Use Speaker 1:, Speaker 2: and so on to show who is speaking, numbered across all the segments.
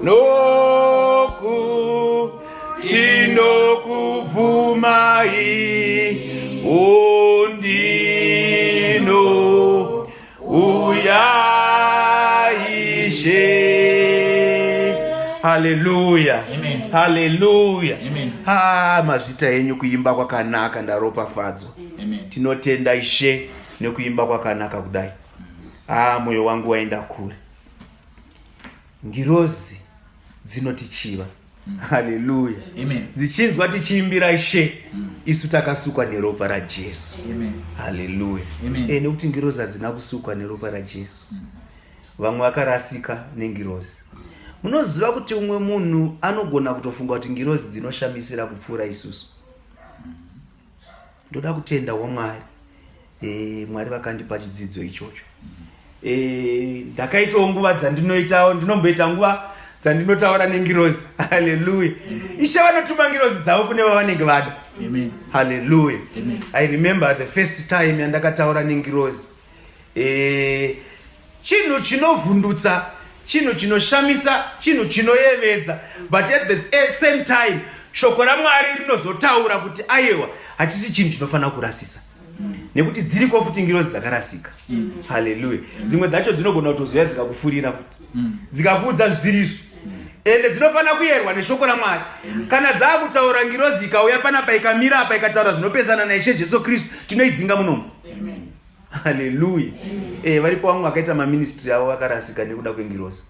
Speaker 1: Nokuti ndokubvumai, undino uya Ishe. Haleluya, haleluya! Ha, mazvita enyu, kuimba kwakanaka, ndaropafadzwa. Tinotenda Ishe nekuimba kwakanaka kudai. Ah, mwoyo wangu waenda kure. Ngirozi dzinotichiva. Haleluya! Dzichinzwa tichiimbira Ishe, isu takasukwa neropa raJesu. Haleluya! Nekuti ngirozi hadzina kusukwa neropa raJesu. Vamwe vakarasika nengirozi. Munoziva kuti umwe munhu anogona kutofunga kuti ngirozi dzinoshamisira kupfuura isusu. Ndoda kutenda waMwari. Mwari vakandipa chidzidzo ichocho. Ndakaitawo nguva dzandinoitawo, ndinomboita nguva dzandinotaura nengirozi. Haleluya! Ishe vanotuma ngirozi dzavo kune vavanenge vada. Haleluya! I remember the first time yandakataura nengirozi. Chinhu chinovhundutsa, chinhu chinoshamisa, chinhu chinoyevedza, but at the same time shoko raMwari rinozotaura kuti ayewa, hachisi chinhu chinofanira kurasisa, nekuti dziriko futi ngirozi dzakarasika. Haleluya! Dzimwe dzacho dzinogona kutozoya dzikakufurira futi, dzikakuudza zvisirizvo, ende dzinofanira kuyerwa neshoko raMwari. Kana dzaakutaura, ngirozi ikauya panapa, ikamira apa, ikataura zvinopesana naIshe Jesu Kristu, tinoidzinga munomu. Haleluya! Varipo vamwe vakaita maministry avo vakarasika nekuda kwengirozi.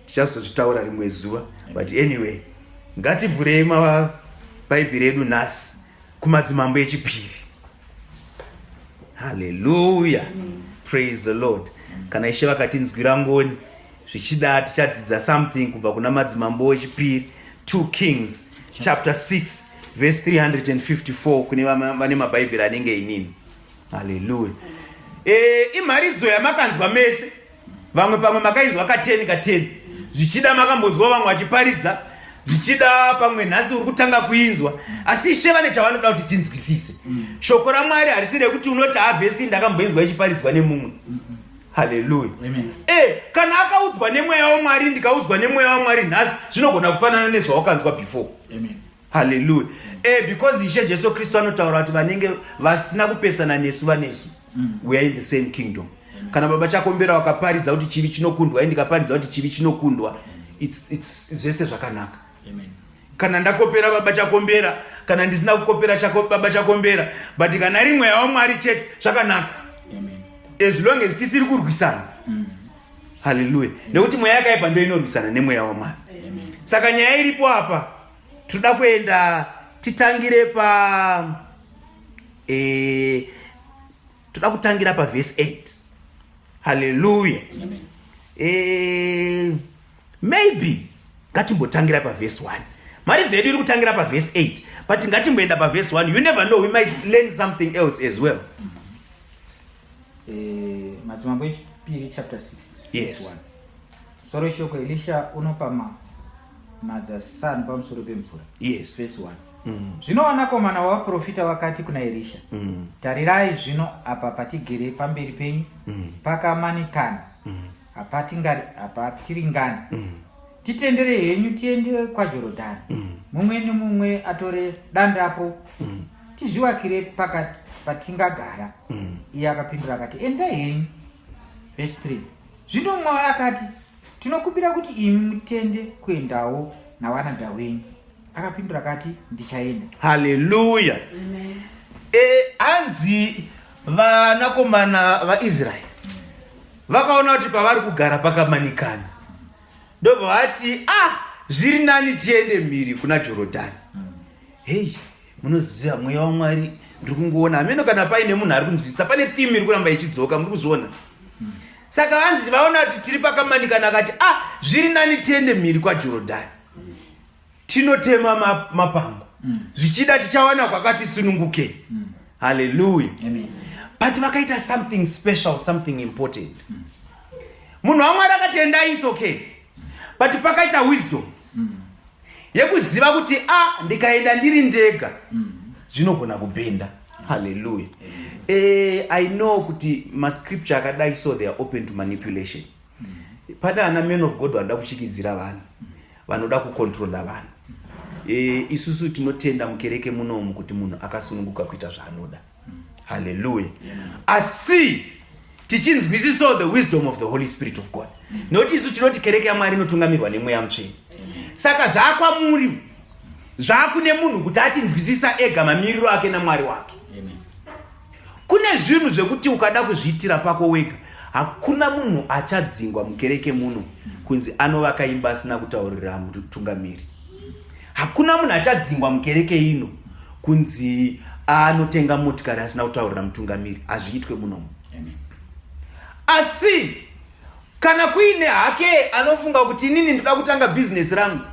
Speaker 1: Tichazozvitaura rimwe zuva, but anyway, ngativhurei mabhaibheri edu nhasi kuMadzimambo Echipiri. Haleluya, praise the Lord! Kana Ishe vakatinzwira ngoni, zvichida tichadzidza something kubva kuna Madzimambo Echipiri, 2 Kings chapter 6 verse 354, kune vane mabhaibheri anenge inini. Haleluya! Imharidzo yamakanzwa mese. Vamwe pamwe makainzwa ka10 ka10, zvichida makambonzwa vamwe vachiparidza, zvichida pamwe nhasi uri kutanga kuinzwa, asi Ishe vane chavanoda kuti tinzwisise. Shoko raMwari harisi rekuti unoti, "Ha, vhesi ndakamboinzwa ichiparidzwa nemumwe." Haleluya! Kana akaudzwa nemweya waMwari, ndikaudzwa nemweya waMwari nhasi, zvinogona kufanana nezvawakanzwa before. Haleluya! Because Ishe Jesu Kristu anotaura kuti vanenge vasina kupesana nesu vanesu. We are in the same kingdom. Kana Baba Chakombera wakaparidza kuti chivi chinokundwa, ndikaparidza kuti chivi chinokundwa, it's zvese zvakanaka. Kana ndakopera Baba Chakombera, kana ndisina kukopera Baba Chakombera, but kana ri mweya waMwari chete, zvakanaka, as long as tisiri kurwisana. Haleluya! Nekuti mweya yakaipa ndo inorwisana nemweya waMwari. Saka nyaya iripo apa, toda kuenda titangire pa toda kutangira pavhesi 8. Haleluya! Maybe ngatimbotangira pavhesi 1. Mharidzo yedu iri kutangira pavhesi 8, but ngatimboenda pavhesi 1. You never know, we might learn something else as well.
Speaker 2: Madzimambo Echipiri chapter 6.
Speaker 1: Yes.
Speaker 2: Musoro weshoko: Elisha unopa madzasanu pamusoro pemvura. Verse 1. Zvino vanakomana vavaprofita vakati kuna Erisha, "Tarirai zvino, apa patigere pamberi penyu pakamanikana, hapatiringani. Titendere henyu tiende kwaJorodhani, mumwe nemumwe atore dandapo, tizvivakire pakati patingagara." Iye akapindura akati, "Endai henyu." Verse 3. Zvino mumwe akati, "Tinokumbira kuti imi mutende kuendawo navanabva wenyu." Akapindura akati, "Ndichaenda."
Speaker 1: Haleluya! Hanzi vanakomana vaIsraeri vakaona kuti pavari kugara pakamanikana, ndobva vati, "Ah, zviri nani tiende mhiri kuna Jorodhani." Hei, munoziva mweya waMwari, ndiri kungoona hameno kana paine munhu ari kunzwisisa, pane theme iri kuramba ichidzoka, muri kuzviona? Saka vanzi vaona kuti tiri pakamanikana, akati, "Ah, zviri nani tiende mhiri kwaJorodhani, tinotema mapango, zvichida tichawana kwakati sunungukei." Haleluya! But vakaita something special, something important. Munhu waMwari akati, "Endai, it's okay," but pakaita wisdom yekuziva kuti, a, ndikaenda ndiri ndega zvinogona kubhenda. Haleluya! I know kuti mascripture akadai, so they are open to manipulation. Pane ana man of God vanoda kuchikidzira vanhu, vanoda kucontrola vanhu. Isusu tinotenda mukereke munomu kuti munhu akasununguka kuita zvaanoda. Haleluya. Asi tichinzwisisawo the wisdom of the Holy Spirit of God, nekuti isu tinoti kereke yaMwari inotungamirwa neMweya Mutsvene. Saka zvaakwamuri, zvaakune munhu kuti achinzwisisa ega mamiriro ake naMwari wake. Kune zvinhu zvekuti ukada kuzviitira pako wega, hakuna munhu achadzingwa mukereke muno kunzi anovaka imba asina kutaurira mutungamiri. Hakuna munhu achadzingwa mukereke ino kunzi anotenga motikari asina kutaurira mutungamiri. Hazviitwe munomu. Asi kana kuine hake anofunga kuti inini ndoda kutanga bhizinesi rangu,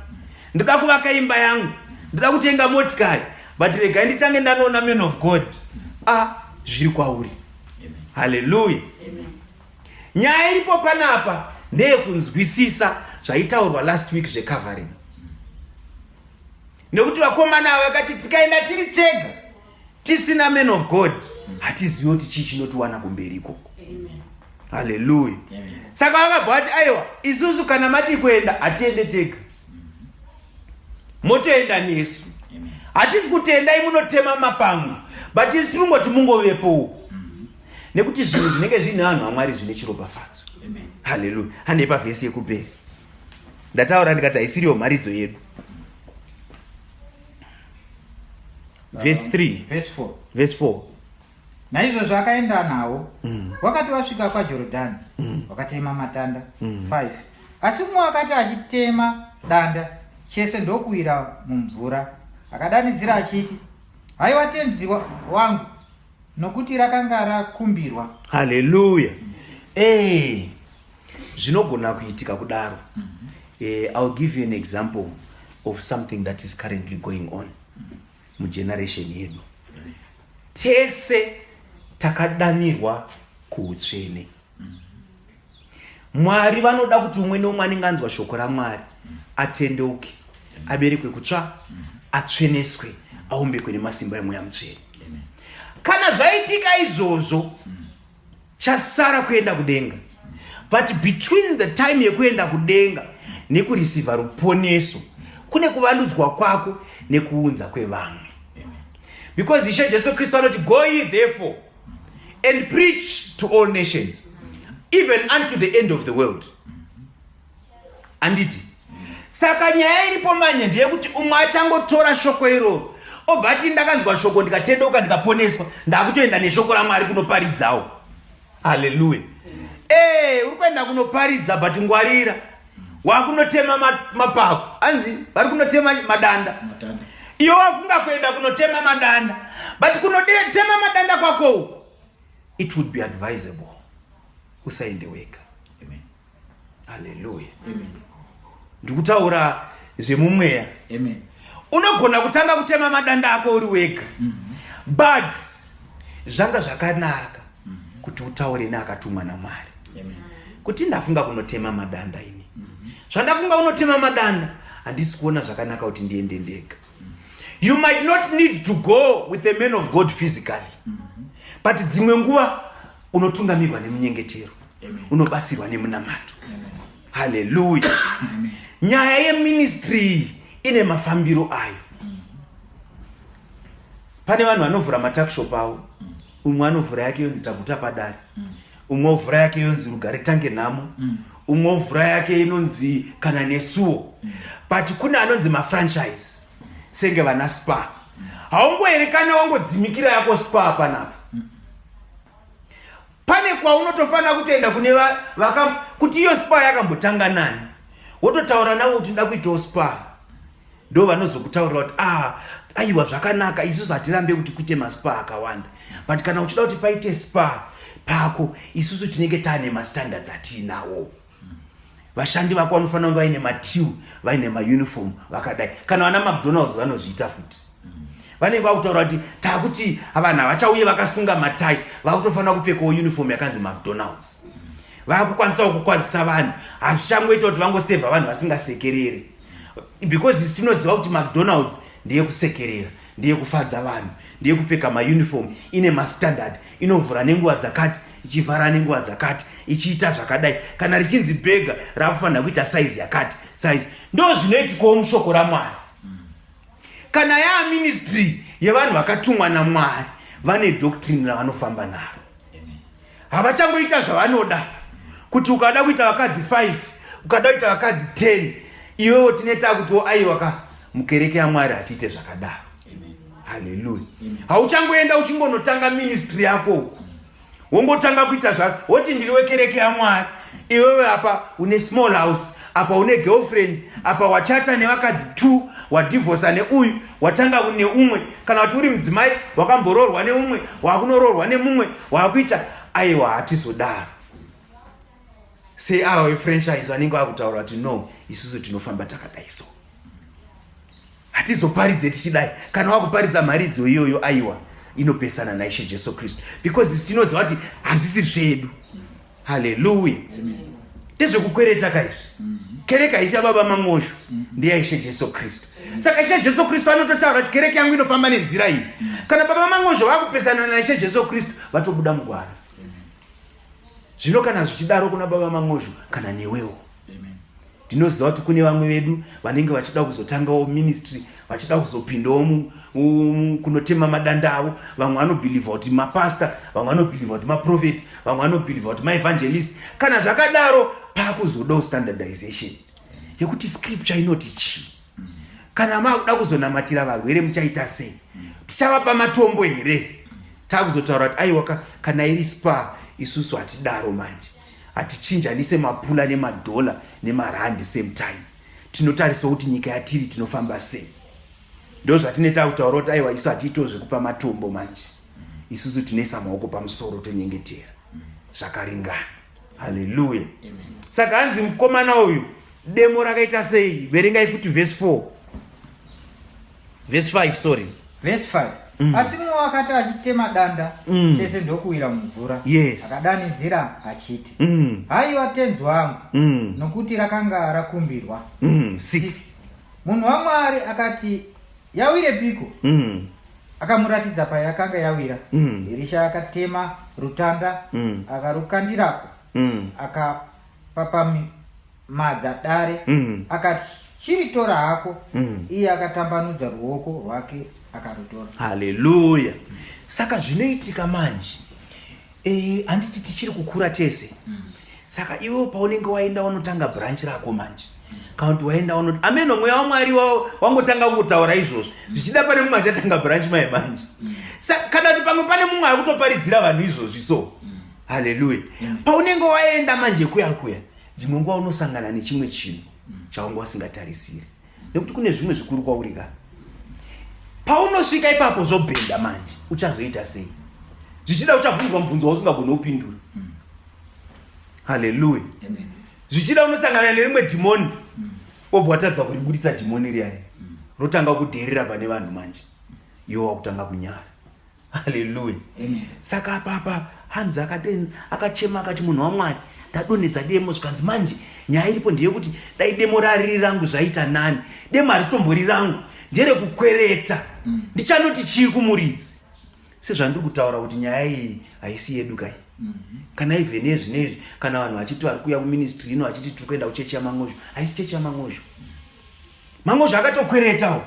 Speaker 1: ndoda kuvaka imba yangu, ndoda kutenga motikari, but regai nditange ndanoona man of God, a zviri kwauri. Haleluya. Nyaya iripo panapa ndeyekunzwisisa zvaitaurwa last week zvecovering, nekuti vakomana ava vakati tikaenda tiri tega tisina man of God, hatizivi kuti chii chinotiwana kumberi ikoko. Haleluya. Saka vakabva vati, aiwa, isusu kana mati kuenda, hatiende tega, motoenda nesu. Hatisi kutendai munotema mapango, but isu tirungoti mungovepowo, nekuti zvinhu zvinenge zviine vanhu vaMwari zvine chiropafadzo. Haleluya. Handei pavhesi yekuperi. Ndataura ndikati haisiriyo mharidzo yedu. Vhesi 3.
Speaker 2: Verse 4.
Speaker 1: Vhesi 4.
Speaker 2: Naizvozvo akaenda nawo. Wakati wasvika kwaJorodhani, wakatema matanda 5. Asi mumwe akati achitema danda, chese ndokuwira mumvura. Akadanidzira achiti, "Haiwa, tenzi wangu!" Nokuti rakanga rakumbirwa.
Speaker 1: Haleluya. Zvinogona kuitika kudaro. I'll give you an example of something that is currently going on mugeneration yedu. Tese takadanirwa kuutsvene. Mwari vanoda kuti umwe neumwe anenge anzwa shoko raMwari atendeuke, aberekwe kutsva, atsveneswe, aumbekwe nemasimba eMweya Mutsvene. Kana zvaitika izvozvo, chasara kuenda kudenga. But between the time yekuenda kudenga nekurisivha ruponeso, kune kuvandudzwa kwako nekuunza kwevamwe, because Ishe Jesu Kristu anoti, "Go ye therefore and preach to all nations, even unto the end of the world." Anditi? Saka nyaya iripo manye ndeyekuti umwe achangotora shoko iroro, obva ati, "Ndakanzwa shoko, ndikatendeuka, ndikaponeswa, ndakutoenda neshoko raMwari kunoparidzawo." Haleluya. Uri kuenda kunoparidza, but ngwarira, wakunotema mapako. Anzi vari kunotema madanda. Iwe wafunga kuenda kunotema madanda, but kunotema madanda kwako uku, it would be advisable usaende wega. Haleluya. Ndikutaura zvemumweya. Unogona kutanga kutema madanda ako uri wega, but zvanga zvakanaka kuti utaure neakatumwa naMwari kuti, "Ndafunga kunotema madanda ini. Zvandafunga kunotema madanda, handisi kuona zvakanaka kuti ndiende ndega." You might not need to go with the man of God physically, but dzimwe nguva unotungamirwa nemunyengetero, unobatsirwa nemunamato. Haleluya. Nyaya yeministry ine mafambiro ayo. Pane vanhu vanovhura matuckshop avo. Umwe anovhura yake yonzi Taguta Padare, umwe ovhura yake yonzi Rugare Tange Nhamo, umwe ovhura yake inonzi kana nesuwo. But kune anonzi mafranchise, senge vana Spar. Haungoerekana wangodzimikira yako Spar panapa. Pane kwaunotofanira kutoenda kune kuti iyo Spar yakambotanga nani, wototaura navo kuti nda kuitawo Spar. Ndo vanozokutaurira kuti, "Ah, aiwa, zvakanaka, isusu hatirambe kuti kuite maSpar akawanda, but kana uchida kuti paite Spar pako, isusu tinenge taane mastandards atiinawo. Vashandi vako vanofanira kunge vaine matiu, vaine mauniform vakadai." Kana vana McDonald's vanozviita futi. Vanenge vakutaura kuti takuti vanhu havachauye vakasunga matai, vakutofanira kupfekawo uniform yakanzi McDonald's. Vakukwanisawo kukwazisa vanhu. Hazvichangoita kuti vangosevha vanhu vasingasekerere, because isu tinoziva kuti McDonald's ndeyekusekerera. Ndeyekufadza vanhu, ndeyekupfeka mauniform, ine mastandard, inovhura nenguva dzakati, ichivhara nenguva dzakati, ichiita zvakadai. Kana richinzi bhega rakufanira kuita saizi yakati, saizi. Ndo zvinoitikawo mushoko raMwari. Kana yaa ministry yevanhu vakatumwa naMwari, vane doctrine ravanofamba naro. Havachangoita zvavanoda, kuti ukada kuita vakadzi 5, ukada kuita vakadzi 10, iwewo tine takutiwo aiwa ka, mukereke yaMwari hatiite zvakadaro. Haleluya. Hauchangoenda uchingonotanga ministry yako uku, wongotanga kuita zva woti ndiri wekereke yaMwari. Iwewe apa une small house, apa une girlfriend, apa wachata nevakadzi 2, wadhivhosa neuyu, watanga neumwe. Kana kuti uri mudzimai wakamboroorwa neumwe, wakunoroorwa nemumwe, wakuita. Aiwa, hatizodaro. Seava vefranchise vanenge vakutaura kuti no, isusu tinofamba takadai, so hatizoparidze tichidai. Kana wakuparidza mharidzo iyoyo, aiwa, inopesana naIshe Jesu Kristu, because isi tinoziva kuti hazvisi zvedu. Haleluya. Ndezvekukwereta kaizvi. Kereke haisi yababa Mang'ozho, ndeyaIshe Jesu Kristu. Saka Ishe Jesu Kristu anototaura kuti kereke yangu inofamba nenzira iyi. Kana baba Mang'ozho vakupesana naIshe Jesu Kristu, vatobuda mugwara. Zvino kana zvichidaro kuna baba Mang'ozho, kana newewo, ndinoziva kuti kune vamwe vedu vanenge vachida kuzotangawo ministry, vachida kuzopindawo kunotema madanda avo. Vamwe vanobhilivha kuti mapasta, vamwe vanobhilivha kuti maprofeti, vamwe vanobhilivha kuti maevangelist. Kana zvakadaro, pakuzodawo standardization yekuti scripture inoti chii. Kana makuda kuzonamatira varwere, muchaita sei? Tichavapa matombo here? Takuzotaura kuti aiwaka, kana iri spa, isusu hatidaro manje. Hatichinjanise mapula nemadhola nemarandi same time. Tinotarisa kuti nyika yatiri tinofamba sei. Ndo zvatine takutaura kuti aiwa, isu hatiito zvekupa matombo manje. Isusu tinoisa maoko pamusoro, tonyengetera zvakaringana. Haleluya. Saka hanzi mukomana uyu, demo rakaita sei? Verengai futi verse 4, verse 5, sorry.
Speaker 2: Verse 5. Asi mumwe wakati achitema danda, chese ndokuwira mumvura. Akadanidzira achiti, "Haiwa, tenzi wangu!" Nokuti rakanga rakumbirwa.
Speaker 1: 6.
Speaker 2: Munhu waMwari akati, "Yawirepiko?" Akamuratidza payakanga yawira. Erisha akatema rutanda, akarukandirako, akapapamadza dare, akati, "Chiritora hako." Iye akatambanudza ruoko rwake akarutora.
Speaker 1: Haleluya. Saka zvinoitika manje, handiti tichiri kukura tese? Saka iwewo paunenge waenda wanotanga branch rako manje, kana kuti waenda wanoti ameno, mweya waMwari wangotanga kungotaura izvozvo, zvichida pane mumwe achatanga branch mai manje. Kana kuti pamwe pane mumwe ari kutoparidzira vanhu izvozvi. So haleluya. Paunenge waenda manje kuya kuya, dzimwe nguva unosangana nechimwe chinhu chaunga usingatarisiri, nekuti kune zvimwe zvikuru kwauri ka. Paunosvika ipapo zvobhenda manje, uchazoita sei? Zvichida uchabvunzwa mubvunzo wausingagoni kupindura. Haleluya. Zvichida unosangana nerimwe dhimoni, wobva watadza kuriburitsa dhimoni riyari, rotanga kudherera pane vanhu manje, iwe wakutanga kunyara. Haleluya. Saka apapa hanzi akachema akati, "Munhu waMwari, ndadonhedza demo." Zvikanzi manje nyaya iripo ndeyekuti dai demo rariri rangu zvaita nani. Demo haritombori rangu, nderekukwereta. Ndichanoti chii kumuridzi? Sezvandiri kutaura kuti nyaya iyi haisi yedu kai. Kana even nezvinezvi, kana vanhu vachiti vari kuuya kuministry ino, vachiti tiri kuenda kuchechi yaMang'ozho, haisi chechi yaMang'ozho. Mang'ozho akatokweretawo.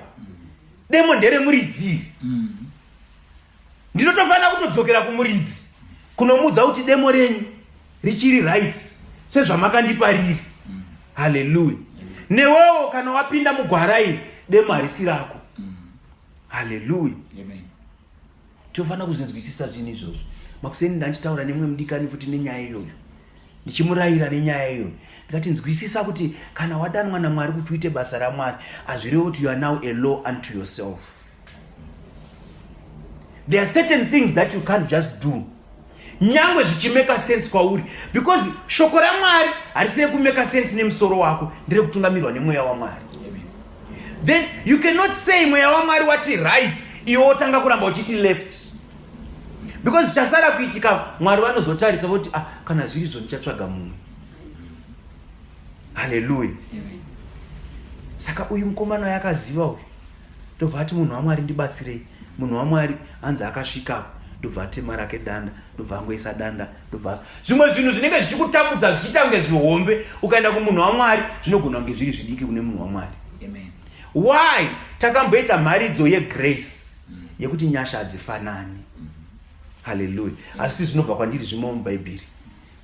Speaker 1: Demo nderemuridzi iri. Ndinotofanira kutodzokera kumuridzi kunomuudza kuti demo renyu richiri right sezvamakandipa riri. Haleluya. Newewo kana wapinda mugwara iri, demo harisi rako. Haleluya. Tofanira kuzvinzwisisa zvinhu izvozvo. Makuseni ndanchitaura nemumwe mudikani futi nenyaya iyoyo, ndichimurayira nenyaya iyoyo. Ndikati, nzwisisa kuti kana wadanwa naMwari kuti uite basa raMwari, hazvirevi kuti you are now a law unto yourself. There are certain things that you can't just do, nyangwe zvichimeka sense kwauri, because shoko raMwari harisi rekumeka sense nemusoro wako, nderekutungamirwa nemweya waMwari. Then you cannot say mweya waMwari wati right, iwe wotanga kuramba uchiti left, because chasara kuitika, Mwari vanozotarisa voti, "Ah, kana zvirizvo, ndichatsvaga mumwe." Haleluya. Saka uyu mukomana yakaziva uyu. Ndobva ati, "Munhu waMwari, ndibatsirei." Munhu waMwari hanzi akasvikapo, ndobva atema rake danda, ndobva angoisa danda, ndobva zvimwe zvinhu zvinenge zvichikutambudza zvichiita kunge zvihombe, ukaenda kumunhu waMwari zvinogona kunge zviri zvidiki kune munhu waMwari. Why? Takamboita mharidzo yegrace yekuti nyasha hadzifanani. Haleluya. Asi zvinobva kwandiri, zvimo muBhaibheri.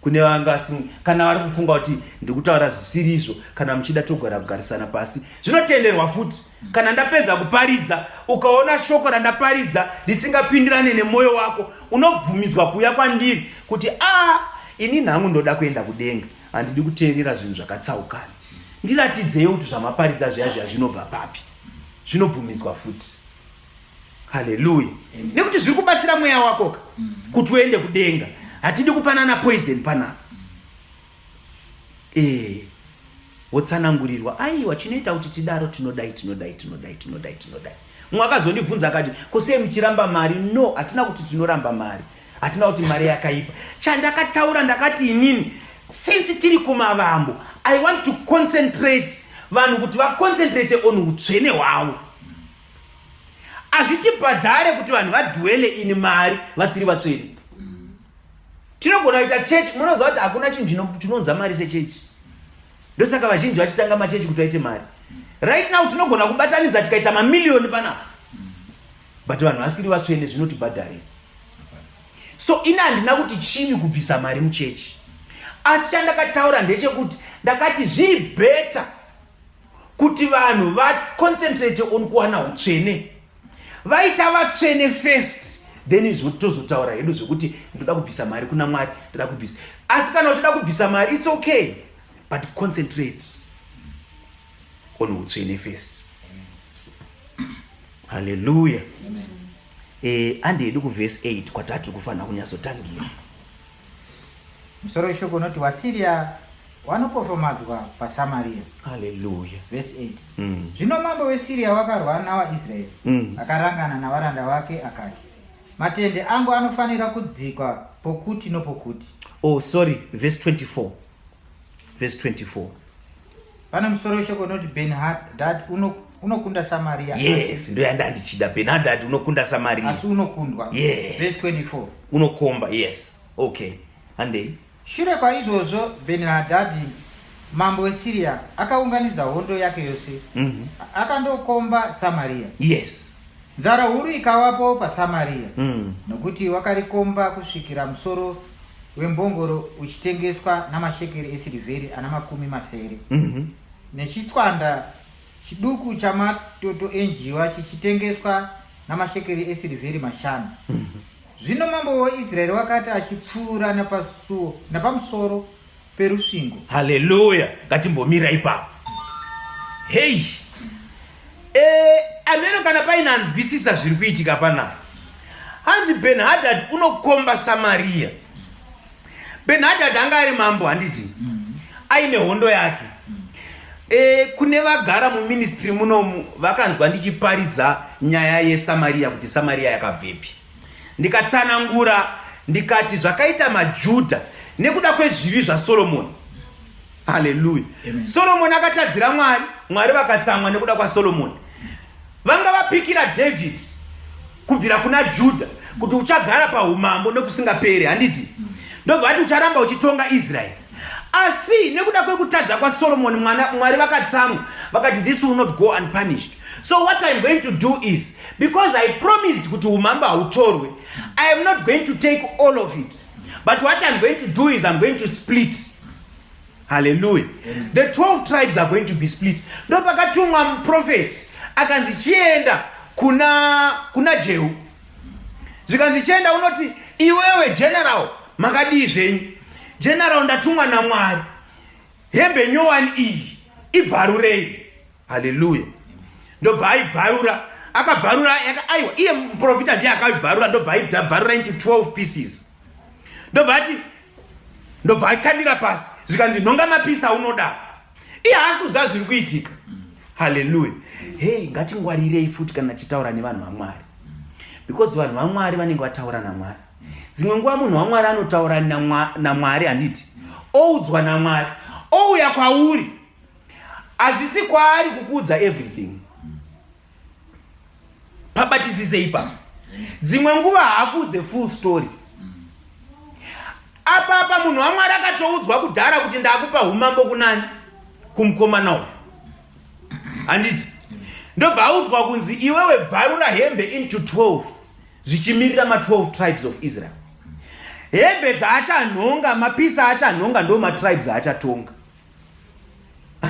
Speaker 1: Kune vanga kana vari kufunga kuti ndikutaura zvisiri izvo, kana muchida togara kugarisana pasi, zvinotenderwa futi. Kana ndapedza kuparidza, ukaona shoko randaparidza risingapindirane nemwoyo wako, unobvumidzwa kuuya kwandiri kuti, "A, ah, ini nhangu ndoda kuenda kudenga, handidi kuteerera zvinhu zvakatsaukana. Ndiratidzei kuti zvamaparidza zviya zviya zvinobva papi." Zvinobvumidzwa futi. Haleluya. Nekuti zviri kubatsira mweya wakoka kuti uende kudenga. Hatidi kupanana poison panapa. Wotsanangurirwa, "Aiwa, chinoita kuti tidaro, tinodai, tinodai, tinodai, tinodai, tinodai." Mumwe akazondibvunza akati, "Kosei muchiramba mari?" No, hatina kuti tinoramba mari, hatina kuti mari yakaipa. Chandakataura, ndakati inini, since tiri kumavambo, I want to concentrate vanhu kuti vaconcentrate on utsvene hwavo. Hazvitibhadhare kuti vanhu vadwelle in mari vasiri vatsvene. Tinogona kuita chechi. Munoziva kuti hakuna chinhu chinounza mari sechechi. Ndosaka vazhinji vachitanga machechi kuti vaite mari. Right now tinogona kubatanidza tikaita mamiliyoni panapa, but vanhu vasiri vatsvene, zvinotibhadharei? So ini handina kuti chivi kubvisa mari muchechi, asi chandakataura ndechekuti ndakati zviri better kuti vanhu vaconcentrate on kuwana utsvene. Vaita vatsvene first, then tozotaura hedu zvekuti ndoda kubvisa mari kuna Mwari, ndoda kubvisa. Asi kana uchida kubvisa mari, it's okay, but concentrate on utsvene first. Haleluya. Handi hedu kuvhesi 8 kwatati kufanira kunyatsotangira.
Speaker 2: Musoro weshoko unoti, "Wasiria wanopofomadzwa paSamaria."
Speaker 1: Haleluya.
Speaker 2: Vhesi 8. Zvino mambo weSiria wakarwa nawaIsraeri. Akarangana navaranda vake akati, "Matende angu anofanira kudzikwa pokuti nopokuti."
Speaker 1: Oh, sorry, verse 24, verse 24.
Speaker 2: Pane musoro weshoko unoti, "Benhadad unokunda Samaria."
Speaker 1: Yes, ndo yanda ndichida. Benhadad unokunda Samaria.
Speaker 2: Asi unokundwa.
Speaker 1: Yes.
Speaker 2: Verse 24.
Speaker 1: Unokomba, yes. Okay, handei.
Speaker 2: Shure kwaizvozvo Benihadhadhi mambo weSiria akaunganidza hondo yake yose, akandokomba Samaria. Nzara huru ikawapo paSamaria, nokuti wakarikomba kusvikira musoro wembongoro uchitengeswa namashekeri esirivheri ana 60, nechitswanda chiduku chamatoto enjiwa chichitengeswa namashekeri esirivheri 5. Zvino mambo weIsraeri wakati achipfuura napamusoro perusvingo.
Speaker 1: Haleluya. Ngatimbomira ipapo. Hei, ameno kana paine anzwisisa zviri kuitika panapa. Hanzi Benhadad unokomba Samaria. Benhadad anga ari mambo, handiti? Aine hondo yake. Kune vagara muministry munomu vakanzwa ndichiparidza nyaya yeSamaria, kuti Samaria yakabvepi. Ndikatsanangura ndikati zvakaita maJudha nekuda kwezvivi zvaSolomoni. Haleluya. Solomoni akatadzira Mwari, Mwari vakatsamwa nekuda kwaSolomoni. Vanga vapikira David kubvira kuna Judha kuti uchagara paumambo nekusingaperi, handiti? Ndobva vati ucharamba uchitonga Israeri. Asi nekuda kwekutadza kwaSolomoni, Mwari vakatsamwa, vakati, "This will not go unpunished. So what I'm going to do is, because I promised kuti umambo hautorwe, I am not going to take all of it, but what I'm going to do is I'm going to split." Haleluya. The 12 tribes are going to be split. Ndo pakatumwa muprofeti, akanzi chienda kuna Jehu. Zvikanzi, "Chienda unoti, iwewe general, makadii zvenyu general? Ndatumwa naMwari, hembe nyowani iyi ibvarurei." Haleluya. Ndobva aibvarura, akabvarura. Aiwa, iye muprofita ndiye akaibvarura. Ndobva aibvarura into 12 pieces. Ndobva ati, ndobva aikandira pasi. Zvikanzi, "Nhonga mapieces aunoda." Iye haasi kuziva zviri kuitika. Haleluya. Hei, ngatingwarirei futi kana tichitaura nevanhu vaMwari, because vanhu vaMwari vanenge vataura naMwari. Dzimwe nguva munhu waMwari anotaura naMwari, handiti? Oudzwa naMwari, ouya kwauri. Hazvisi kwaari kukuudza everything. Pabatisise ipapo. Dzimwe nguva haakuudze full story. Apa apa munhu waMwari akatoudzwa kudhara kuti ndakupa umambo kunani? Kumukomana uyu. Handiti? Ndobva audzwa kunzi iwewe bvarura hembe into 12 zvichimirira ma12 tribes of Israel. Hembe dzaachanhonga, mapisa aachanhonga ndo matribes aachatonga.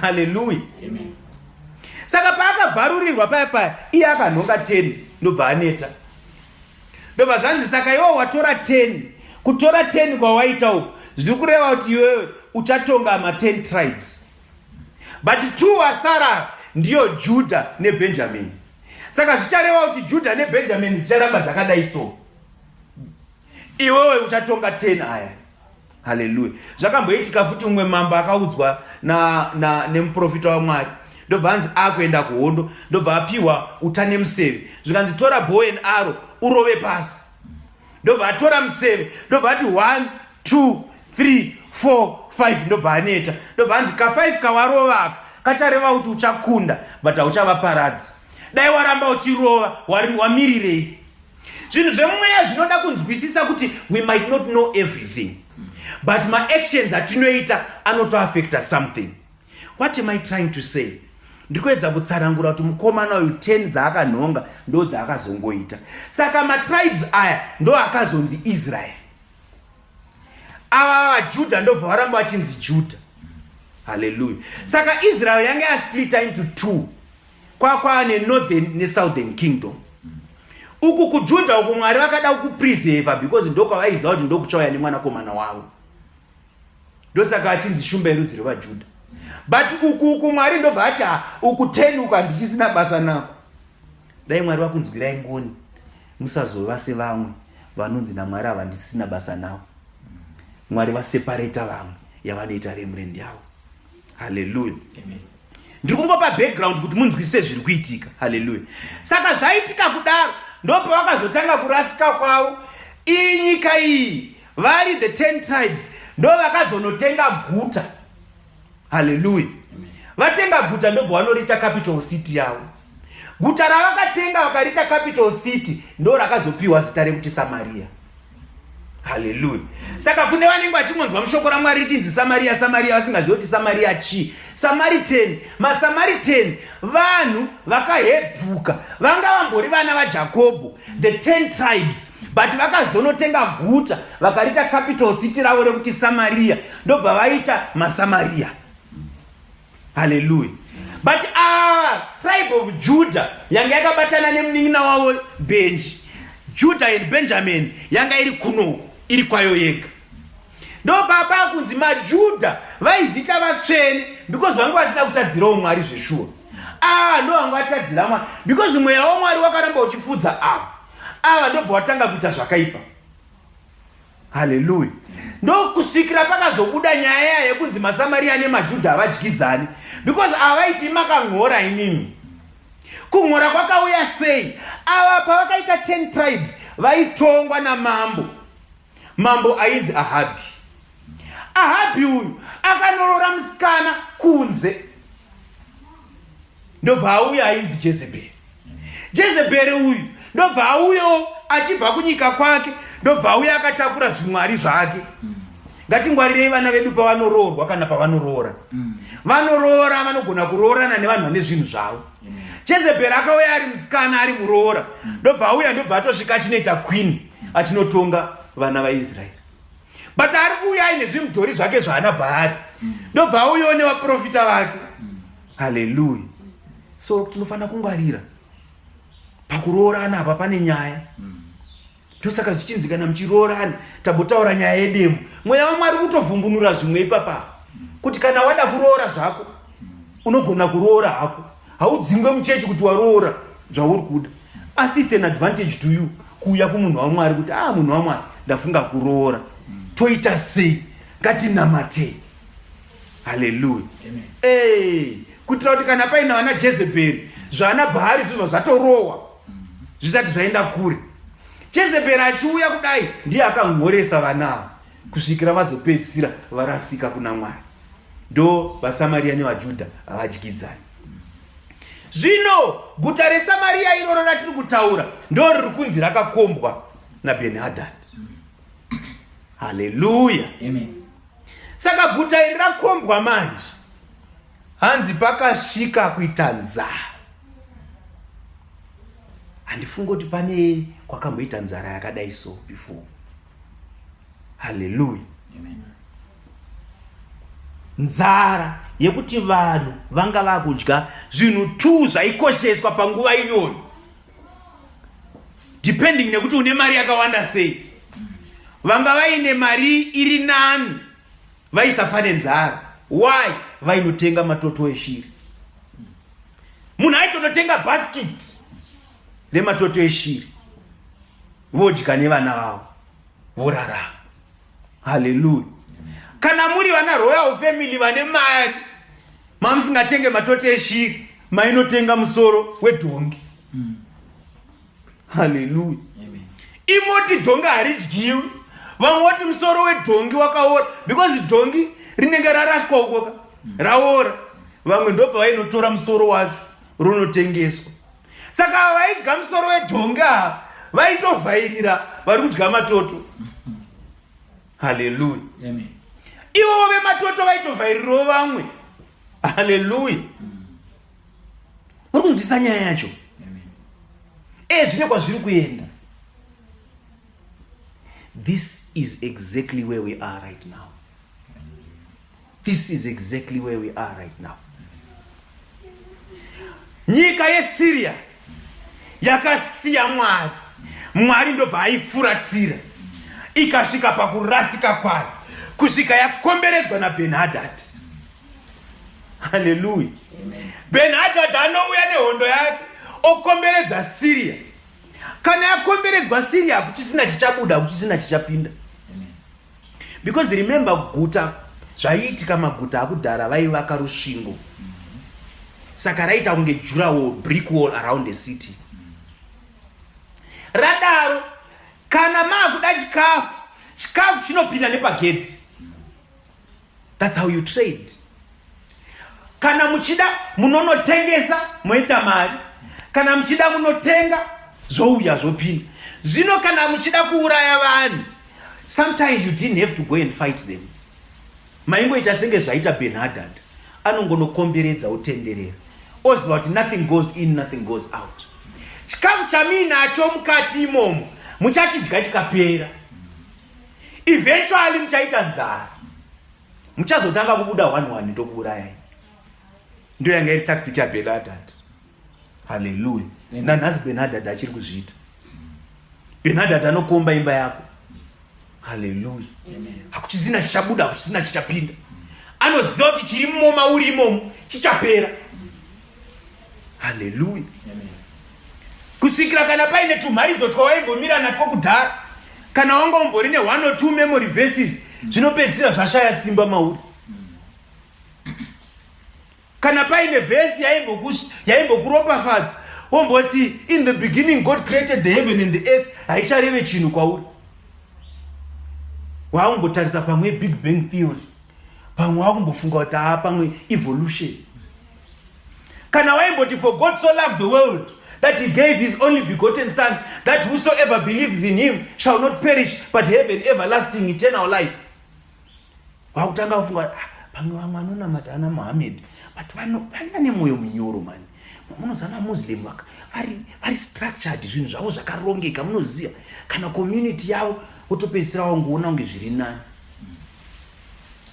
Speaker 1: Haleluya. Saka paakabvarurirwa paya paya, iye akanhonga 10 ndobva aneta. Ndobva zvanzi saka iwe watora 10. Kutora 10 kwawaita uku zviri kureva kuti iwewe uchatonga ma10 tribes. But 2 asara ndiyo Judah neBenjamin. Saka zvichareva kuti Judah neBenjamin dzicharamba dzakadai so. Iwewe uchatonga 10 aya. Haleluya. Zvakamboitika futi umwe mambo akaudzwa nemuprofita waMwari. Ndobva anzi akuenda kuhondo, ndobva apiwa uta nemuseve. Zvikanzi tora bow and arrow urove pasi. Ndobva atora museve, ndobva ati 1 2 3 4 5, ndobva aneta. Ndobva anzi ka 5 kawarova aka kachareva kuti uchakunda but hauchavaparadzi. Dai waramba uchirova, wamirirei? Zvinhu zvemweya zvinoda kunzwisisa kuti we might not know everything, but maactions atinoita anotoaffecta something. What am I trying to say? Ndiri kuedza kutsanangura kuti mukomana uyu 10 dzaakanhonga ndo dzaakazongoita. Saka matribes aya ndo akazonzi Israel. Ava vaJudha ndobva varamba vachinzi Judha. Haleluya. Saka Israel yanga yasplita into 2. Kwakwa nenorthern nesouthern kingdom. Uku kuJudha uku Mwari vakada kukupreserva because ndokwavaiziva kuti ndokuchauya nemwanakomana wavo. Ndosaka achinzi shumba yerudzi rwevaJudha. But uku uku Mwari ndobva ati uku 10 uku handichisina basa nako. Dai Mwari vakunzwirai ngoni, musazova sevamwe vanonzi naMwari ava handisisina basa navo. Mwari vaseparata vamwe yavanoita remurend yavo. Haleluya. Ndiri kungopa background kuti munzwisise zviri kuitika. Haleluya. Saka zvaitika kudaro ndopavakazotanga kurasika kwavo. Iyi nyika iyi vari the 10 tribes ndo vakazonotenga guta. Haleluya. Vatenga guta ndobva vanorita capital city yavo. Guta ravakatenga vakarita capital city ndo rakazopiwa zita rekuti Samaria. Haleluya. Saka kune vanenge vachingonzwa mushoko raMwari richinzi Samaria, Samaria, vasingazivi kuti Samaria chii. Samaritan, maSamaritan vanhu vakahedhuka, vanga vambori vana vaJakobho, the 10 tribes, but vakazonotenga guta vakarita capital city ravo rekuti Samaria, ndobva vaita maSamaria. Haleluya. But tribe of Judah yanga yakabatana nemunin'ina wavo Benji. Judah and Benjamin yanga iri kunoku, iri kwayo yega. Ndopapa kunzi maJudah vaizviita vatsvene because vanga vasina kutadzirawo Mwari zveshuwa. Ndo vanga vatadzira Mwari because mweya waMwari wakaramba uchifudza ava. Ava ndobva watanga kuita zvakaipa. Haleluya. Ndokusvikira pakazobuda nyaya yekunzi maSamaria nemaJudha havadyidzani because ava vaiti makan'ora imimi. Kun'ora kwakauya sei? Ava pavakaita 10 tribes vaitongwa namambo. Mambo ainzi Ahabhi. Ahabhi uyu akanorora musikana kunze. Ndobva auya ainzi Jezebheri. Jezebheri uyu ndobva auyawo achibva kunyika kwake, ndobva auya akatakura zvimwari zvake. Ngatingwarirei vana vedu pavanoroorwa kana pavanoroora. Vanoroora vanogona kuroorana nevanhu vane zvinhu zvavo. Jezebheri akauya ari musikana ari muroora, ndobva auya ndobva atosvika achinoita queen achinotonga vana vaIsraeri. But ari kuuya aine zvimudhori zvake zvaana Bhaari, ndobva auyawo nevaprofita vake. Haleluya. So tinofanira kungwarira pakuroorana apa, pane nyaya. Ndosaka zvichinzi kana muchiroorana, tambotaura nyaya yedemo, mweya waMwari kutovhumbunura zvimwe ipapa kuti kana wada kuroora zvako unogona kuroora hako, haudzingwe muchechi kuti waroora zvauri kuda, asi it's an advantage to you kuuya kumunhu waMwari kuti munhu waMwari, ndafunga kuroora, toita sei? Ngatinamatei. Haleluya. Kuitira kuti kana paina vana Jezebheri zvana Bhaari zvibva zvatorohwa zvisati zvaenda kure. Jezebheri achiuya kudai ndiye akanhoresa vana ava kusvikira vazopedzisira varasika kuna Mwari. Ndo vaSamaria nevaJudha havadyidzani. Zvino guta reSamariya iroro ratiri kutaura ndo riri kunzi rakakombwa naBhenihadhadhi. Haleluya. Saka guta iri rakombwa manje, hanzi pakasvika kuita nzara. Handifungi kuti pane kwakamboita nzara yakadai so before. Haleluya. Nzara yekuti vanhu vanga vakudya zvinhu two zvaikosheswa panguva iyoyo, depending nekuti une mari yakawanda sei. Vanga vaine mari iri nani vaisafa nenzara. Why? Vainotenga matoto eshiri. Munhu aitonotenga basket rematoto eshiri, vodya nevana vavo, vorarama. Haleluya. Kana muri vana royal family vane mari, mamusingatenge matoto eshiri, mainotenga musoro wedhongi. Haleluya. Imoti dhongi haridyiwi, vamwe voti musoro wedhongi wakaora because dhongi rinenge raraswa ukoka raora, vamwe ndobva vainotora musoro wacho ronotengeswa. Saka ava vaidya musoro wedhongi ava vaitovhairira vari kudya matoto. Haleluya. Ivowo vematoto vaitovhairirawo vamwe. Haleluya. Muri kunzwisisa nyaya yacho? Zvine kwazviri kuenda. This is exactly where we are right now. This is exactly where we are right now. Nyika yeSyria yakasiya Mwari, Mwari ndobva aifuratira, ikasvika pakurasika kwayo kusvika yakomberedzwa naBhenhadhadhi. Haleluya. Benhadhadhi anouya nehondo yake okomberedza Syria. Kana yakomberedzwa Syria, hakuchisina chichabuda, hakuchisina chichapinda. Because remember, guta zvaiitika, maguta akudhara vaivaka rusvingo, saka raita kunge durawall, brick wall around the city. Radaro, kana maakuda chikafu, chikafu chinopinda nepagedhi. That's how you trade. Kana muchida munonotengesa moita mari, kana muchida munotenga, zvouya zvopinda. Zvino kana muchida kuuraya vanhu, sometimes you didn't have to go and fight them. Maingoita senge zvaita Benhadad, anongonokomberedza otenderera, oziva kuti nothing goes in, nothing goes out. Chikafu chamuinacho mukati imomo muchachidya chikapera, eventually muchaita nzara, muchazotanga kubuda one one tokuurayai. Ndiyo yanga iri tactic yaBenhadad. Haleluya. Nanhasi Benhadad achiri kuzviita. Benhadad anokomba imba yako. Haleluya. Hakuchisina chichabuda, hakuchisina chichapinda. Anoziva kuti chiri moma uri imomo chichapera. Haleluya. Kusvikira kana paine tumharidzo twawaimbomira natwo kudhara, kana wanga umbori ne 1 or 2 memory verses, zvinopedzisira zvashaya simba mauri. Kana paine vhesi yaimbokuropafadza, womboti in the beginning God created the heaven and the earth, haichareve chinhu kwauri. Wakumbotarisa pamwe big bang theory, pamwe wakumbofunga kuti haa pamwe evolution. Kana waimboti for God so loved the world that he gave his only begotten son, that whosoever believes in him shall not perish but have an everlasting eternal life, wakutanga kufunga ah, pamwe vamwe vanonamata ana Muhammad, but vane mwoyo munyoro mani. Munoziva maMuslim vari structured, zvinhu zvavo zvakarongeka, munoziva kana community yavo, wotopedzisira wangoona kunge zviri nani.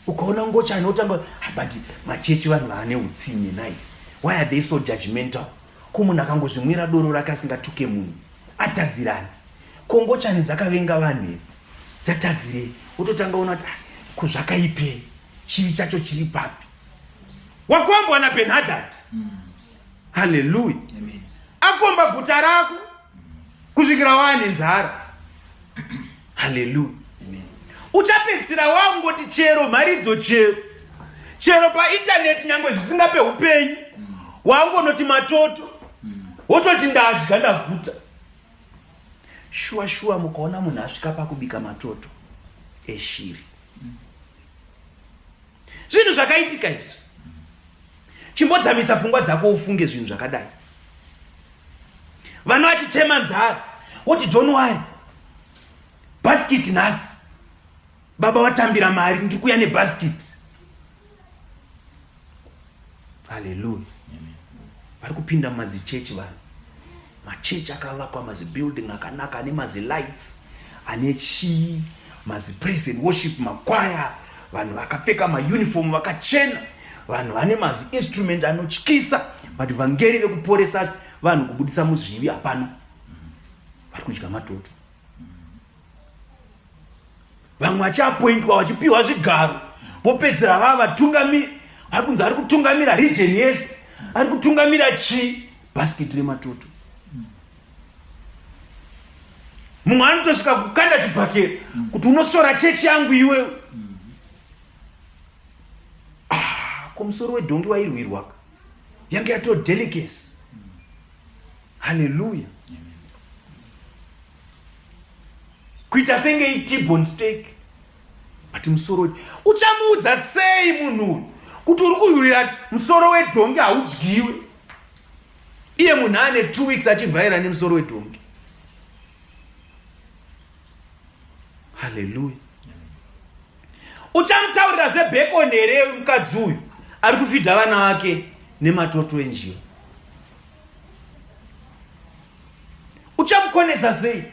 Speaker 1: Ukaona ngochani wotanga, ah, but machechi vanhu vaane utsinye nai, why are they so judgmental? Ko munhu akangozvimwira doro rake asingatuke munhu atadzirani? Ko ngochani dzakavenga vanhu here, dzatadzirei? Wototanga ona kuti ah, ko zvakaipei, chivi chacho chiri papi? Wakombwa naBenhadad. Haleluya. Akomba guta rako kusvikira waane nzara. Haleluya. Uchapedzisira wangoti chero mharidzo, chero paintaneti, nyangwe zvisingape upenyu, wangonoti matoto, wototi ndadya ndaguta. Shuwa shuwa, mukaona munhu asvika pakubika matoto eshiri, zvinhu zvakaitika izvi. Chimbodzamisa pfungwa dzako ufunge zvinhu zvakadai. Vana vachichema nzara, woti don't worry, bhasikiti nhasi baba watambira mari, ndiri kuuya nebhasikiti. Haleluya. Vari kupinda mumadzichechi vanhu, machechi akavakwa, mazibuilding akanaka ane mazilights, ane chii, mazipraise and worship, makwaya, vanhu vakapfeka mauniform vakachena, vanhu vane maziinstrument anotyisa, but vhangeri rekuporesa vanhu kubuditsa muzvivi hapana. Vari kudya matoto. Vamwe vachiapointwa vachipiwa zvigaro, vopedzera vava vatungamiri, ari kunzi ari kutungamira region yese, ari kutungamira chii, bhasikiti rematoto. Mumwe anotosvika kukanda chibhakera kuti unosvora chechi yangu iwewe. Ah, ko musoro wedhongi wairwirwaka, yange yato delicacy. Haleluya. Kuita senge itibon steak, but musoro uchamuudza sei munhu uyu kuti uri kurwira musoro wedhongi haudyiwe, iye munhu ane 2 weeks achivhaira nemusoro wedhongi. Haleluya. Uchamutaurira zvebhekoni here mukadzi uyu ari kufidha vana vake nematoto enjiva? Uchamukonesa sei?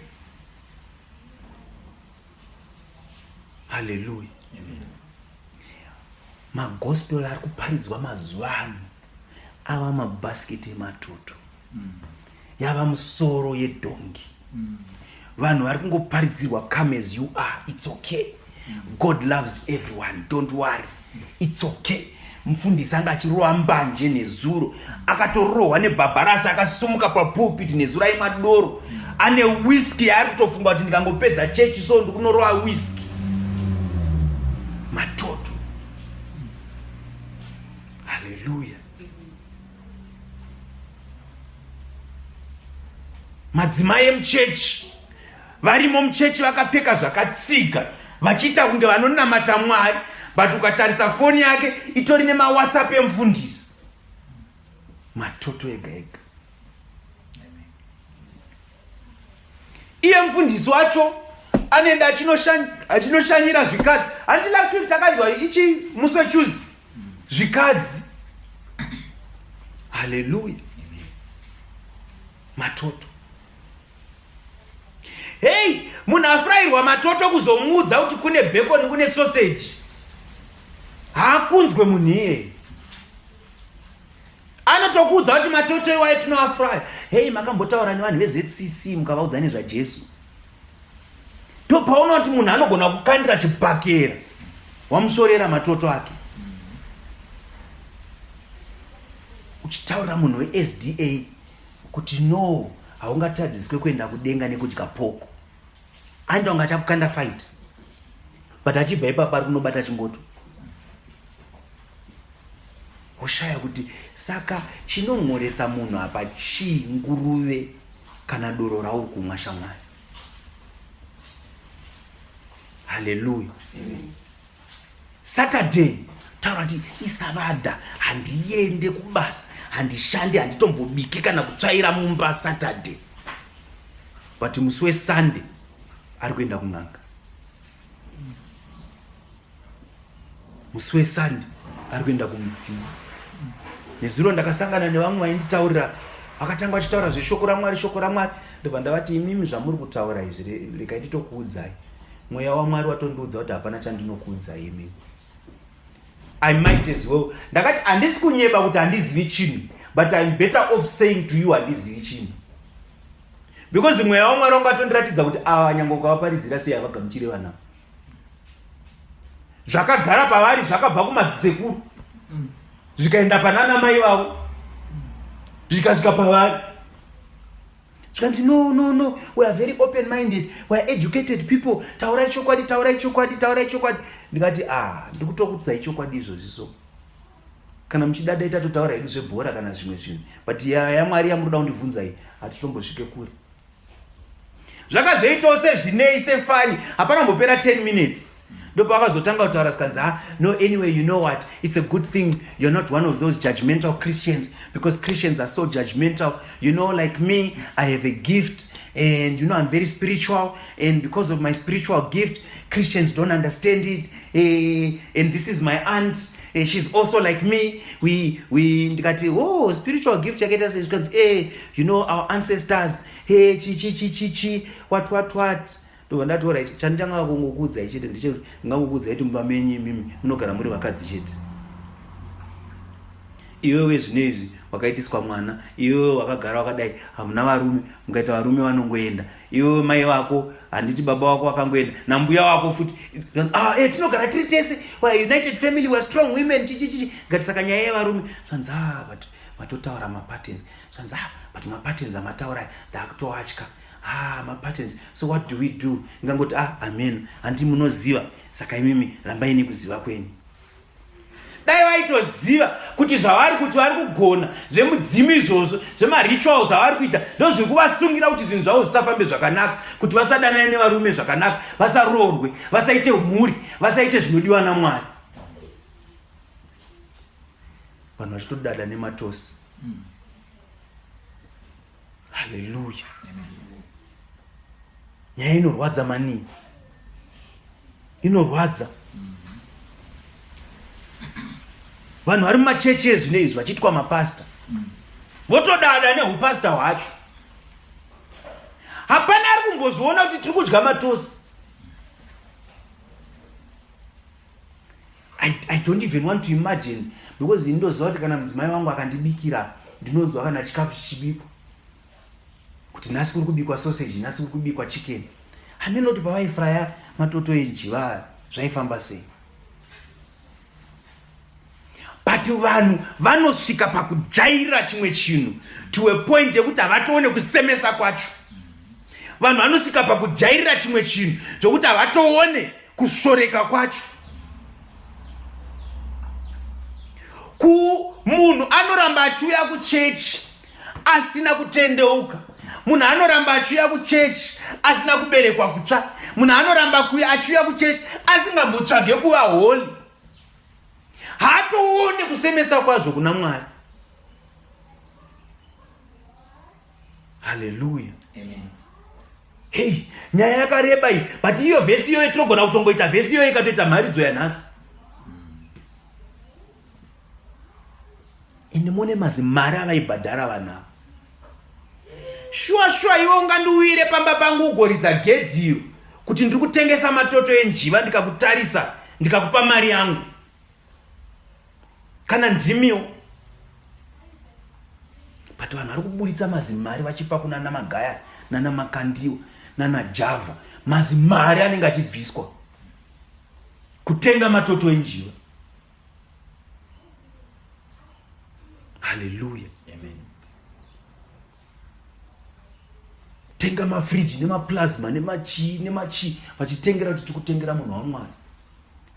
Speaker 1: Haleluya. Magospel ari kuparidzwa mazuva ano ava mabhasikiti ematoto, yava musoro yedhongi. Vanhu vari kungoparidzirwa come as you are, it's okay, God loves everyone, don't worry, it's okay. Mufundisi anga achirova mbanje nezuro, akatorohwa nebhabharasi, akasumuka papulpit nezuro aimwa doro, ane whisky yaari kutofunga kuti ndikangopedza chechi so ndikunorova whisky. Matoto. Haleluya. Madzimai emuchechi varimo muchechi vakapfeka zvakatsiga vachiita kunge vanonamata Mwari, but ukatarisa foni yake itori nemawhatsapp emufundisi. Matoto ega ega. Iye mufundisi wacho anoenda achinoshanyira zvikadzi. Hanti last week takanzwa ichi musi wetuesday, zvikadzi. Haleluya. Matoto. Hei, munhu afurairwa matoto kuzomuudza kuti kune bacon, kune sausage, haakunzwe munhu iyeye. Anotokuudza kuti matoto iwayo tinoafuraya. Hei, makambotaura nevanhu veZCC mukavaudza nezvaJesu? Ndopaona kuti munhu anogona kukandira chibhakera wamusorera matoto ake. Uchitaurira munhu weSDA kuti no, haungatadziswe kuenda kudenga nekudya poko, anoita kunge achakukanda fight, but achibva ipapo ari kunobata chingoto. Woshaya kuti saka chinonhoresa munhu apa chii, nguruve kana doro rauri kumwa shamwari? Haleluya. Saturday taura kuti isavadha, handiende kubasa, handishandi, handitombobike kana kutsvaira mumba Saturday, but musi weSunday ari kuenda kun'anga. Musi weSunday ari kuenda kumudzimu. Nezuro ndakasangana nevamwe vainditaurira, vakatanga vachitaura zveshoko raMwari, shoko raMwari. Ndobva ndavati, imimi zvamuri kutaura izvi, regai nditokuudzai, mweya waMwari watondiudza kuti hapana chandinokuudzai imimi. I might as well, ndakati handisi kunyeba kuti handizivi chinhu, but I'm better off saying to you handizivi chinhu, because mweya waMwari wanga watondiratidza kuti ava nyange ukavaparidzira sei havagamuchire vana. Zvakagara pavari zvakabva kumadzisekuru zvikaenda panana mai vavo zvikasvika pavari. Zvikanzi no, no, no, we are very open minded, we are educated people, taurai chokwadi, taurai chokwadi, taurai chokwadi. Ndikati ah, ndikutokuudzai chokwadi izvozvi, so kana muchida dai tatotaura hedu zvebhora kana zvimwe zvinhu, but yaMwari yamuroda kundibvunza iyi hatitombosvike kure. Zvakazoitawo sezvinei sefani, hapana mbopera 10 minutes. Ndopavakazotanga kutaura zvikanzi, ah, no, anyway, you know what, it's a good thing you're not one of those judgmental Christians, because Christians are so judgmental. You know, like me, I have a gift and, you know, I'm very spiritual, and because of my spiritual gift, Christians don't understand it. And this is my aunt. She's also like me. We ndikati, oh, spiritual gift yakaita sei? Zvikanzi, you know, our ancestors, hey, chi chi chi chi chi, what what what. Ndobva ndati, alright, chanditanga kungokuudzai chete ndechekuti ndingangokuudzai kuti mumba menyu imimi munogara muri vakadzi chete. Iwewe zvino izvi wakaitiswa mwana, iwewe wakagara wakadai, hamuna varume, mukaita varume vanongoenda. Iwewe mai vako, handiti baba vako vakangoenda, nambuya wako futi. Ah, tinogara tiri tese, we are united family, we are strong women, chichichichi. Ngati saka nyaya yevarume, zvanzi, ah, but matotaura mapatterns. Zvanzi, ah, but mapatterns amataura ndakutoatya. Ah, mapatterns, so what do we do? Ndingangoti, ah, amen, handi munoziva, saka imimi rambai nekuziva kwenyu. Dai vaitoziva kuti zvavari kuti vari kugona zvemudzimu izvozvo, zvemarituals avari kuita, ndozviri kuvasungira kuti zvinhu zvavo zvisafambe zvakanaka, kuti vasadanane nevarume zvakanaka, vasaroorwe, vasaite mhuri, vasaite zvinodiwa naMwari. Vanhu vachitodada nematosi. Haleluya. Nyaya inorwadza manii, inorwadza. Vanhu vari mumachechi ezvino izvi vachiitwa mapasta, votodada neupasta hwacho. Hapana ari kumbozviona kuti tiri kudya matosi. I don't even want to imagine, because ini ndoziva kuti kana mudzimai wangu akandibikira, ndinonzwa kana chikafu chichibikwa kuti nhasi kuri kubikwa sausage, nhasi kuri kubikwa chicken. Hameno kuti pavaifraya matoto enjiva zvaifamba sei, but vanhu vanosvika pakujairira chimwe chinhu to a point yekuti havatoone kusemesa kwacho. Vanhu vanosvika pakujairira chimwe chinhu zvokuti havatoone kusvoreka kwacho. Ku munhu anoramba achiuya kuchechi asina kutendeuka, munhu anoramba achiuya kuchechi asina kuberekwa kutsva, munhu anoramba kuya achiuya kuchechi asingambotsvage kuva holy, haatoone kusemesa kwazvo kuna Mwari. Haleluya. Hei, nyaya yakareba iyi, but iyo vhesi iyoyo tinogona kutongoita vhesi iyoyo ikatoita mharidzo yanhasi. Ende mune mazimari avaibhadhara vanhu ava. Shuwa shuwa, iwe ungandiuyire pamba pangu ugoridza gedhi iyo kuti ndiri kutengesa matoto enjiva, ndikakutarisa ndikakupa mari yangu? Kana ndimiwo. But vanhu vari kuburitsa mazimari vachipa kunana Magaya, nana Makandiwa, nana Java. Mazimari anenge achibviswa kutenga matoto enjiva. Haleluya. Tenga mafriji nemaplasma nemachii nemachii, vachitengera kuti tikutengera munhu waMwari,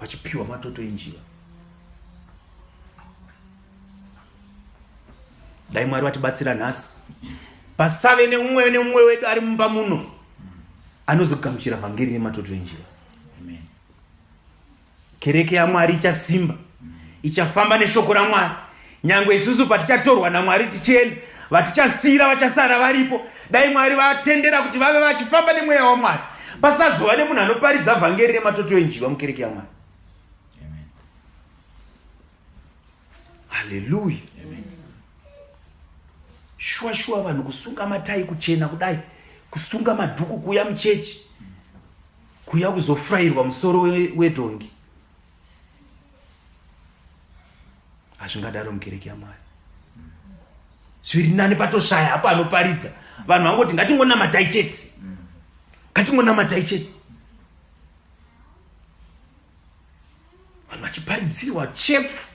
Speaker 1: vachipiwa matoto enjiva. Dai Mwari vatibatsira nhasi, pasave neumwe neumwe wedu ari mumba muno anozogamuchira vhangeri nematoto enjiva. Kereke yaMwari ichasimba, ichafamba neshoko raMwari. Nyangwe isusu patichatorwa naMwari tichienda, vatichasiyira vachasara varipo, dai Mwari vatendera kuti vave vachifamba nemweya waMwari, pasazova nemunhu anoparidza vhangeri rematoto enjiva mukereke yaMwari. Haleluya. Shuwa shuwa, vanhu kusunga matai kuchena kudai, kusunga madhuku, kuuya muchechi, kuuya kuzofurayirwa musoro wedhongi, hazvingadaro mukereke yaMwari. Zviri nani patoshaya hapo anoparidza, vanhu vangoti ngatingonamatai chete, ngatingonamatai chete. Vanhu vachiparidzirwa chefu.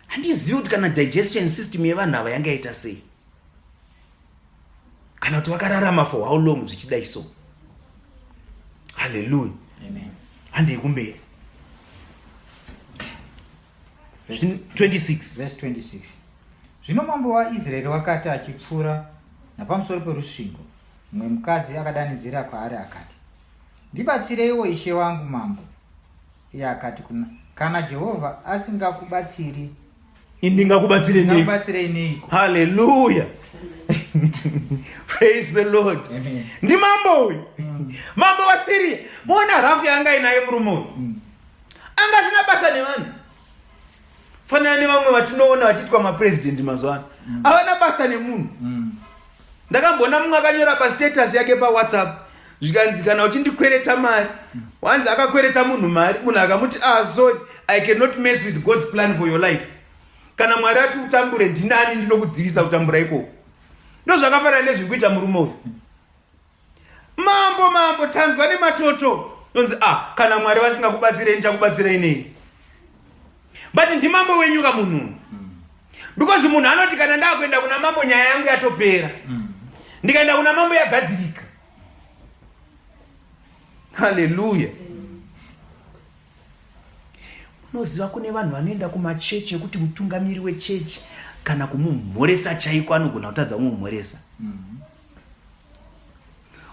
Speaker 1: Handizivi kuti kana digestion system yevanhu ava yanga yaita sei, kana kuti vakararama for how long zvichidai so. Haleluya. Handei kumberi. 26.
Speaker 2: Verse 26. Zvino mambo waIsraeri wakati achipfuura napamusoro perusvingo, mumwe mukadzi akadanidzira kwaari akati, Ndibatsireiwo ishe wangu mambo. Iye akati kuna, Kana Jehovha asingakubatsiri,
Speaker 1: Indingakubatsire nei?
Speaker 2: ndingakubatsirei neiko?
Speaker 1: Haleluya. Praise the Lord.
Speaker 2: Amen.
Speaker 1: Ndimambo uyu. Mambo waSyria. Muona rafu yaanga inaye murume uyu. Anga asina basa nevanhu. Fanana nevamwe vatinoona vachiitwa mapresident mazuva ano. Havana basa nemunhu. Ndakamboona mumwe akanyora pastatus yake paWhatsApp zvikanzi kana uchindikwereta mari, wanzi akakwereta munhu mari, munhu akamuti, "Ah, sorry, I cannot mess with God's plan for your life. Kana Mwari ati utambure, ndinani ndinokudzivisa kutambura ikoko?" Ndo zvakafanana nezviri kuita murume uyu. Mambo, mambo, tanzwa nematoto. Ndonzi, "Ah, kana Mwari vasingakubatsirei, ndichakubatsirei nei?" But ndimambo wenyu kamunhu, because munhu anoti kana ndakuenda kuna mambo, nyaya yangu yatopera. Ndikaenda kuna mambo, yagadzirika. Haleluya. Unoziva kune vanhu vanoenda kumachechi ekuti mutungamiri wechechi kana kumumhoresa chaiko anogona kutadza kumumhoresa.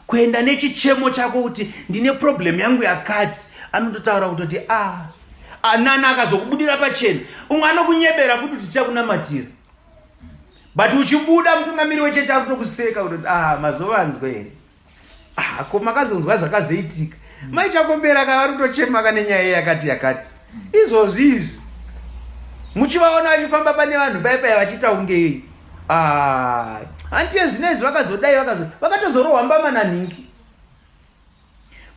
Speaker 1: Kuenda nechichemo chako kuti ndine problem yangu yakati, anototaura kutoti a anana akazokubudira pachena. Umwe anokunyebera futi kuti tichakunamatira, but uchibuda mutungamiri wechechi akutokuseka kutoti, "Ah, mazovanzwa here? Ah, ko makazonzwa zvakazoitika? Maichakombera ka vari kutochema kane nyaya yakati yakati." Izvozvi izvi muchivaona vachifamba pane vanhu paipai vachiita kunge, "Ah, handiye zvinezvi vakazodai vakazo vakatozorohwa mbama nanhingi."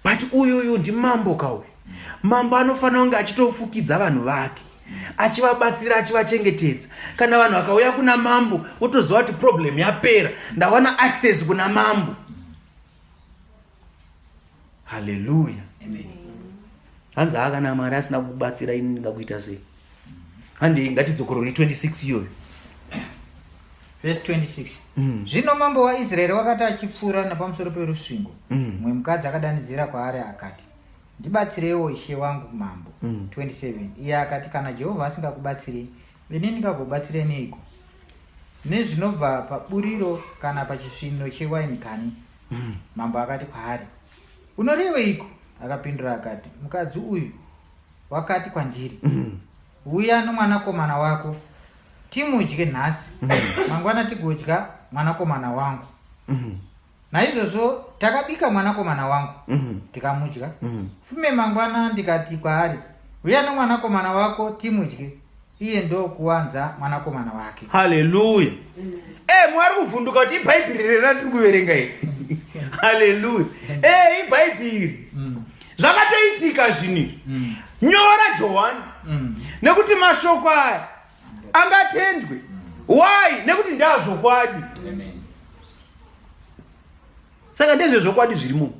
Speaker 1: But uyuyu ndimambo kauyu. Mambo anofanira kunge achitofukidza vanhu vake, achivabatsira, achivachengetedza. Kana vanhu vakauya kuna mambo, votoziva kuti problem yapera, ndawana access kuna mambo. Haleluya. Hanzi, "Haa, kana Mwari asina kukubatsira, ini ndingakuita sei?" Handei, ngatidzokorore 26 iyoyo.
Speaker 2: Vhesi 26. Zvino mambo waIsraeri wakati achipfuura napamusoro perusvingo, mumwe mukadzi akadanidzira kwaari akati, "Ndibatsireiwo, ishe wangu mambo." 27 Iye akati, "Kana Jehovha asingakubatsiri, ini ndingagobatsire neiko? Nezvinobva paburiro kana pachisviniro chewaini kani?" Mambo akati kwaari, "Unoreveiko?" Akapindura akati, "Mukadzi uyu wakati kwandiri, 'Uya nomwanakomana wako timudye nhasi, mangwana tigodya mwanakomana wangu.' Naizvozvo takabika mwanakomana wangu, tikamudya. Fume mangwana ndikati kwaari, 'Uya nomwanakomana wako timudye,' iye ndokuwanza mwanakomana wake."
Speaker 1: Haleluya. E, mwari kuvhunduka kuti ibhaibheri rere ratiri kuverenga iri. Haleluya. E, ibhaibheri, zvakatoitika zvinhu izvi. Nyora, Johani, nekuti mashoko aya angatendwe. Why? Nekuti ndazvokwadi. Saka ndezvezvokwadi zvirimo.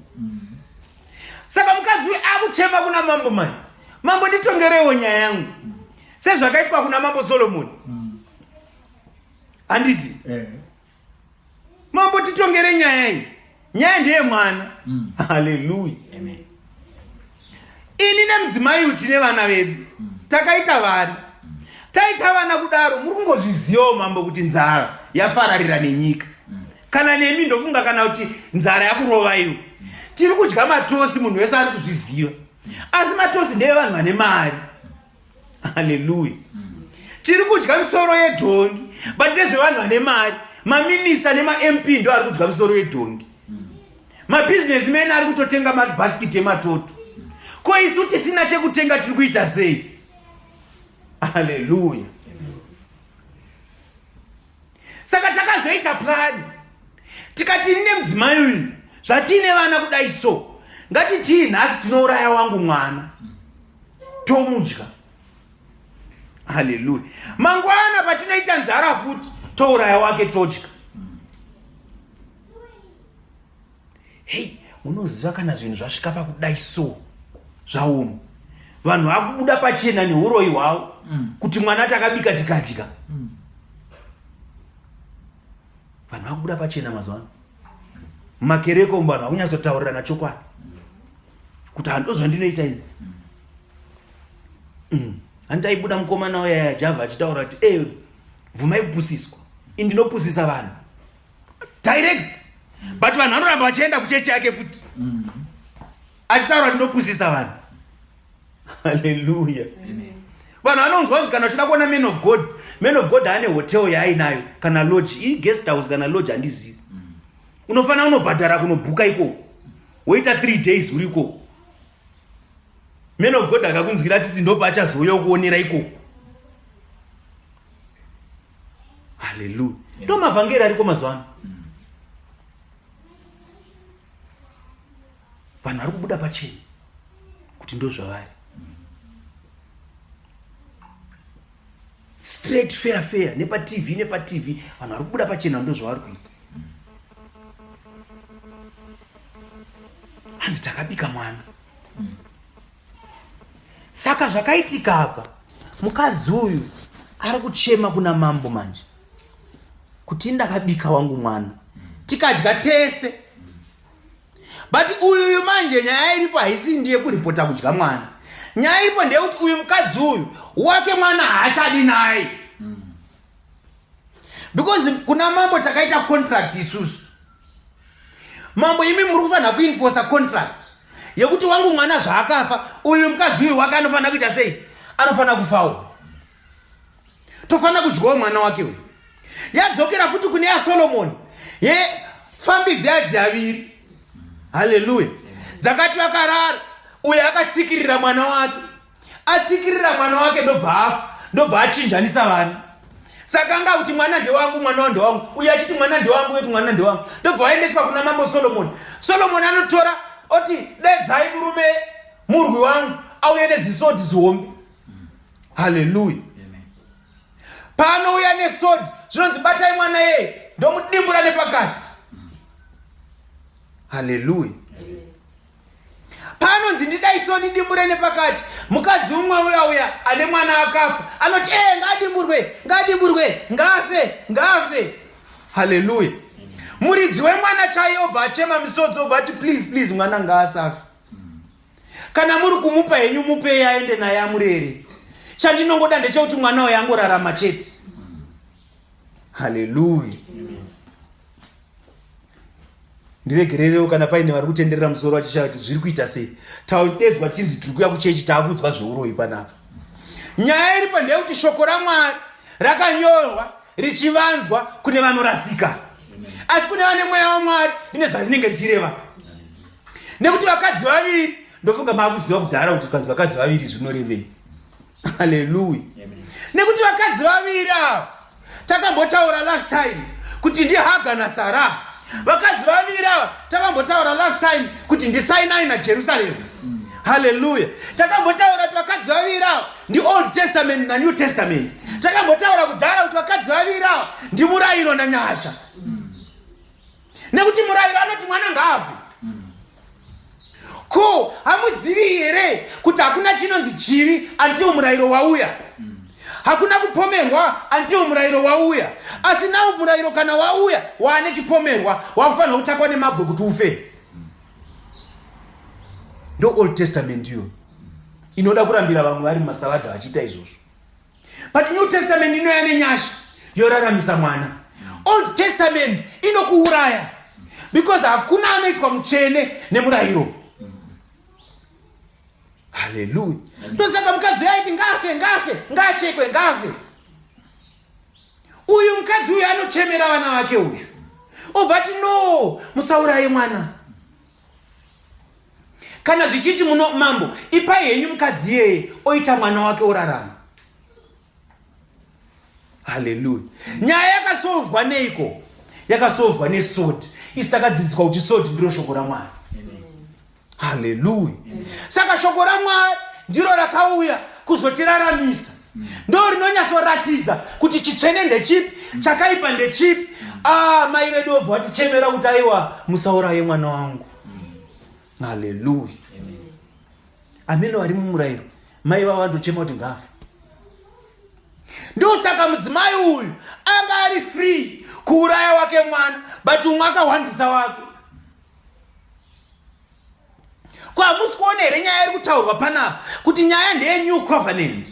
Speaker 1: Saka mukadzi uyu akuchema kuna mambo, "Mai mambo, nditongerewo nyaya yangu sezvakaitwa kuna Mambo Solomoni, handiti? Mambo, titongere nyaya iyi. Nyaya ndeyemwana." Haleluya. "Ini nemudzimai uyu tine vana vedu. Takaita vana, taita vana kudaro. Muri kungozvizivawo, mambo, kuti nzara yafararira nenyika. Kana nemi ndofunga kana kuti nzara yakurova iwo. Tiri kudya matosi, munhu wese ari kuzviziva, asi matosi ndevevanhu vane mari. Haleluya. Tiri kudya misoro yedhongi, but ndezvevanhu vane mari. Maminista nemaMP ndo ari kudya misoro yedhongi. Mabusinessmen ari kutotenga mabhasikiti ematoto. Ko isu tisina chekutenga tiri kuita sei?" Haleluya. "Saka takazoita plan, tikati ini nemudzimai uyu, zvatiine vana kudai so, ngatitii nhasi tinouraya wangu mwana, tomudya. Haleluya. Mangwana patinoita nzara futi, touraya wake, todya." Hei, munoziva kana zvinhu zvasvika pakudai so, zvaoma. Vanhu vakubuda pachena neuroyi hwavo kuti mwana takabika tikadya. Vanhu vakubuda pachena mazuva ano mumakereke umu. Vanhu vakunyatsotaurirana chokwadi kuti hando zvandinoita ini. Handaibuda mukomana uya Javha achitaura kuti, "E, bvumai kupusiswa, ini ndinopusisa vanhu direct," but vanhu vanoramba vachienda kuchechi yake futi. Achitaura kuti ndopusisa vanhu. Haleluya. Vanhu vanonzwa kunzi kana uchida kuona man of God, man of God ane hotel yaainayo kana lodge, i guest house kana lodge handizivi. Unofanira unobhadhara kunobhuka ikoko. Woita 3 days uri ikoko. Man of God akakunzwira tsitsi ndopaachazouya kuonera ikoko. Haleluya. Ndo mavhangeri ariko mazuva ano. Vanhu vari kubuda pachena kuti ndozvavari. Straight fair fair nepaTV nepaTV vanhu vari kubuda pachena ndozvavari kuita. Hanzi takabika mwana. Saka zvakaitika apa mukadzi uyu ari kuchema kuna mambo manje kuti ndakabika wangu mwana tikadya tese, but uyuyu manje nyaya iripo haisi ndiye kuripota kudya mwana. Nyaya iripo ndeyekuti uyu mukadzi uyu wake mwana haachadi naye, because kuna mambo takaita contract isusu. Mambo imi muri kufanira kuenforcer contract yekuti wangu mwana zvaakafa uyu mukadzi uyu wake anofanira kuita sei? Anofanira kufawo, tofanira kudyawo mwana wake uyu. Yadzokera futi kune yaSolomoni yefambidzi yadzi aviri. Haleluya. Dzakati vakarara, uyo akatsikirira mwana wake, atsikirira mwana wake ndobva afa, ndobva achinjanisa vana. Saka anga kuti mwana ndewangu, mwana ndewangu, uyo achiti mwana ndewangu, uyo mwana ndewangu, ndobva vaendeswa kuna mambo Solomoni. Solomoni anotora oti dedzai murume murwi wangu auye nezisodhi zihombe. Haleluya. Paanouya nesodhi zvinonzi batai mwana yeye ndomudimbura nepakati. Haleluya. Paanonzi ndidai so ndidimbure nepakati, mukadzi umwe uya uya ane mwana akafa anoti ee ngaadimburwe, ngaadimburwe, ngaafe, ngaafe. Haleluya. Muridzi wemwana chaiye obva achema misodzi, obva ati please please mwana ngaasafe. Kana muri kumupa henyu mupei aende naye amurere. Chandinongoda ndechekuti mwana uyu angorarama chete. Haleluya. Ndiregererewo kana paine vari kutenderera musoro vachishaya kuti zviri kuita sei. Tadedzwa tichinzi tiri kuya kuchechi, taakuudzwa zveuroyi panapa. Nyaya iripo ndeyekuti shoko raMwari rakanyorwa richivanzwa kune vanorasika, asi kune vane mweya waMwari rine zvarinenge richireva. Nekuti vakadzi vaviri, ndofunga maakuziva kudhara kuti kanzi vakadzi vaviri zvinorevei. Haleluya. Nekuti vakadzi vaviri ava takambotaura last time kuti ndiHaga naSara. Vakadzi vaviri ava takambotaura last time kuti ndiSinai naJerusarema. Haleluya. Takambotaura kuti vakadzi vaviri ava ndiOld Testament naNew Testament. Takambotaura kudhara kuti vakadzi vaviri ava ndimurayiro nanyasha. Nekuti murayiro anoti mwana ngaafe. Ko hamuzivi here kuti hakuna chinonzi chivi until murayiro wauya? Hakuna kupomerwa until murayiro wauya. Asi nawo murayiro kana wauya waane chipomerwa, wakufanira kutakwa nemabwe kuti ufe. Ndo Old Testament iyo inoda kurambira vamwe vari mumasavadha vachiita izvozvo. But New Testament inoya nenyasha yoraramisa mwana. Old Testament inokuuraya because hakuna anoitwa mutsvene nemurayiro. Haleluya. Ndosaka mukadzi uyo aiti ngafe, ngafe, ngaachekwe, ngafe. Uyu mukadzi uyu anochemera vana vake uyu. Obva ati no, musauraye mwana. Kana zvichiti muno mambo, ipai henyu mukadzi iyeye oita mwana wake orarama. Haleluya. Nyaya yakasolvwa neiko? Yakasolvwa nesword. Isi takadzidziswa kuti sword ndiro shoko raMwari. Haleluya. Saka shoko raMwari ndiro rakauya kuzotiraramisa. Ndo rinonyatsoratidza kuti chitsvene ndechipi, chakaipa ndechipi. Mai vedu vobva vatichemera kuti aiwa musauraye mwana wangu. Haleluya. Ameno vari mumurayiro, mai vavo vandochema kuti ngafe. Ndosaka mudzimai uyu anga ari free kuuraya wake mwana, but umwe akahwandisa wake. Ko hamusi kuona here nyaya iri kutaurwa panapa kuti nyaya ndeye new covenant?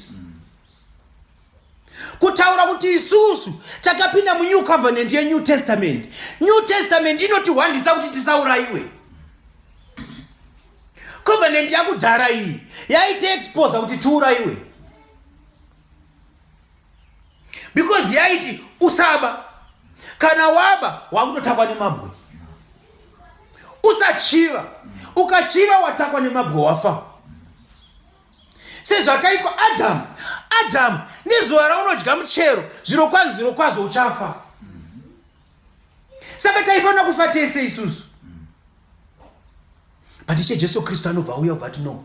Speaker 1: Kutaura kuti isusu takapinda munew covenant yenew testament. New testament inotihwandisa kuti tisaurayiwe. Covenant yakudhara iyi yaitiexposa kuti tiuraiwe because yaiti usaba, kana waba wakutotakwa nemabwe, usachiva, ukachiva watakwa nemabwe wafa. Sezvakaitwa Adhamu, Adhamu nezuva raunodya muchero zvirokwazvo zvirokwazvo uchafa. Saka taifanira kufa tese isusu. But Ishe Jesu Kristu anobva auya ubva ati no,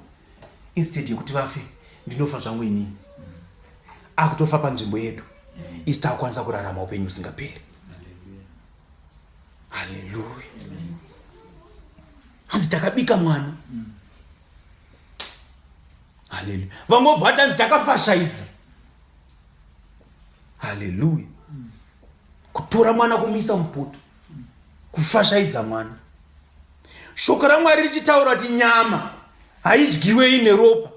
Speaker 1: instead yekuti vafe ndinofa zvangu inini. Akutofa panzvimbo yedu, isi takukwanisa kurarama upenyu husingaperi. Haleluya. Hanzi takabika mwana. Haleluya. Vamwe vobva vati hanzi takafashaidza. Haleluya. Kutora mwana kumuisa mupoto, kufashaidza mwana. Shoko raMwari richitaura kuti nyama haidyiwe ine ropa.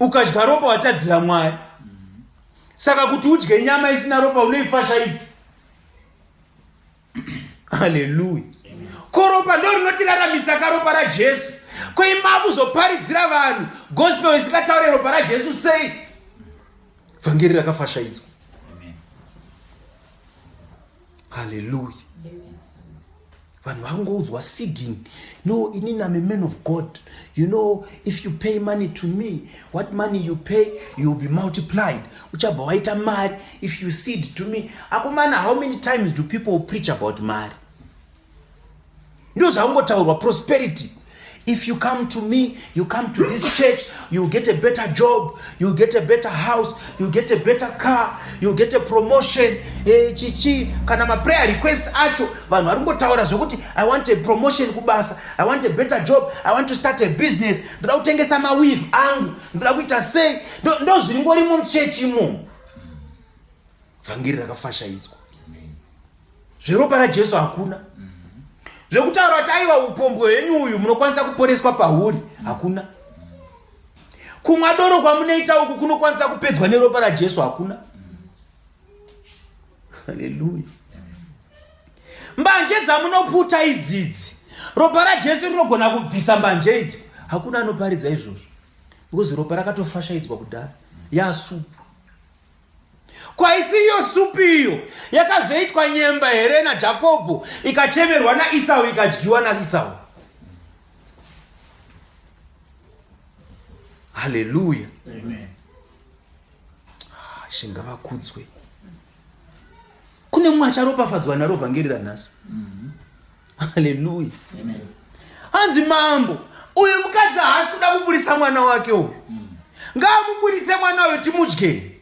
Speaker 1: Ukadya ropa watadzira Mwari. Saka kuti udye nyama isina ropa unoifashaidza. Haleluya. Ko ropa ndo rinotiraramisa ka ropa raJesu. Ko ima kuzoparidzira vanhu gospel isikataure ropa raJesu sei? Vhangeri rakafashaidzwa. Haleluya. Vanhu vangoudzwa seeding. No, inini I'm a man of God. You know, if you pay money to me, what money you pay, you will be multiplied. Uchabva waita mari if you seed to me. Akomana, how many times do people preach about mari? Ndo zvakungotaurwa prosperity. If you come to me, you come to this church, you get a better job, you get a better house, you get a better car, you get a promotion. Chichi, kana ma prayer requests acho, vanhu vari kungotaura zvekuti I want a promotion kubasa, I want a better job, I want to start a business, ndoda kutengesa maweave angu, ndoda kuita sei, ndo zviringorimo muchechi imomo. Vhangeri rakafashaidzwa. Zveropa raJesu hakuna. Zvekutaura kuti aiwa upombwe hwenyu uyu munokwanisa kuporeswa pahuri hakuna. Kumwa doro kwamunoita uku kunokwanisa kupedzwa neropa raJesu hakuna. Haleluya. Mbanje dzamunoputa idzidzi, ropa raJesu rinogona kubvisa mbanje idzo. Hakuna anoparidza izvozvo because ropa rakatofashaidzwa kudhara yasupu. Kwaisiriyo supu iyo yakazoitwa nyemba here naJakobho ikachemerwa naIsau ikadyiwa naIsau? Haleluya. Amen. Ishe ngavakudzwe. Kune mumwe acharopafadzwa naro vhangeri ranhasi. Haleluya. Hanzi mambo uyu mukadzi haasi kuda kuburitsa mwana wake uyu. Ngaamuburitse mwana uyu timudye.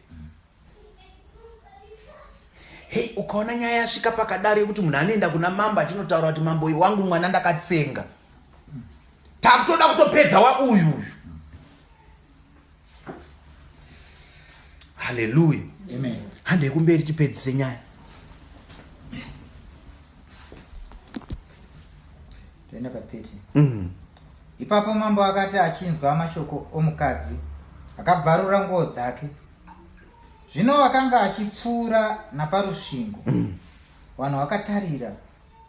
Speaker 1: Hei, ukaona nyaya yasvika pakadaro yekuti munhu anoenda kuna mambo achinotaura kuti mambo uyu wangu mwana ndakatsenga, takutoda kutopedza wa uyu uyu. Haleluya. Amen. Handei kumberi tipedzise nyaya.
Speaker 2: Toenda pa 30. Ipapo mambo akati achinzwa mashoko omukadzi, akabvarura nguo dzake. Zvino akanga achipfuura naparusvingo, vanhu vakatarira,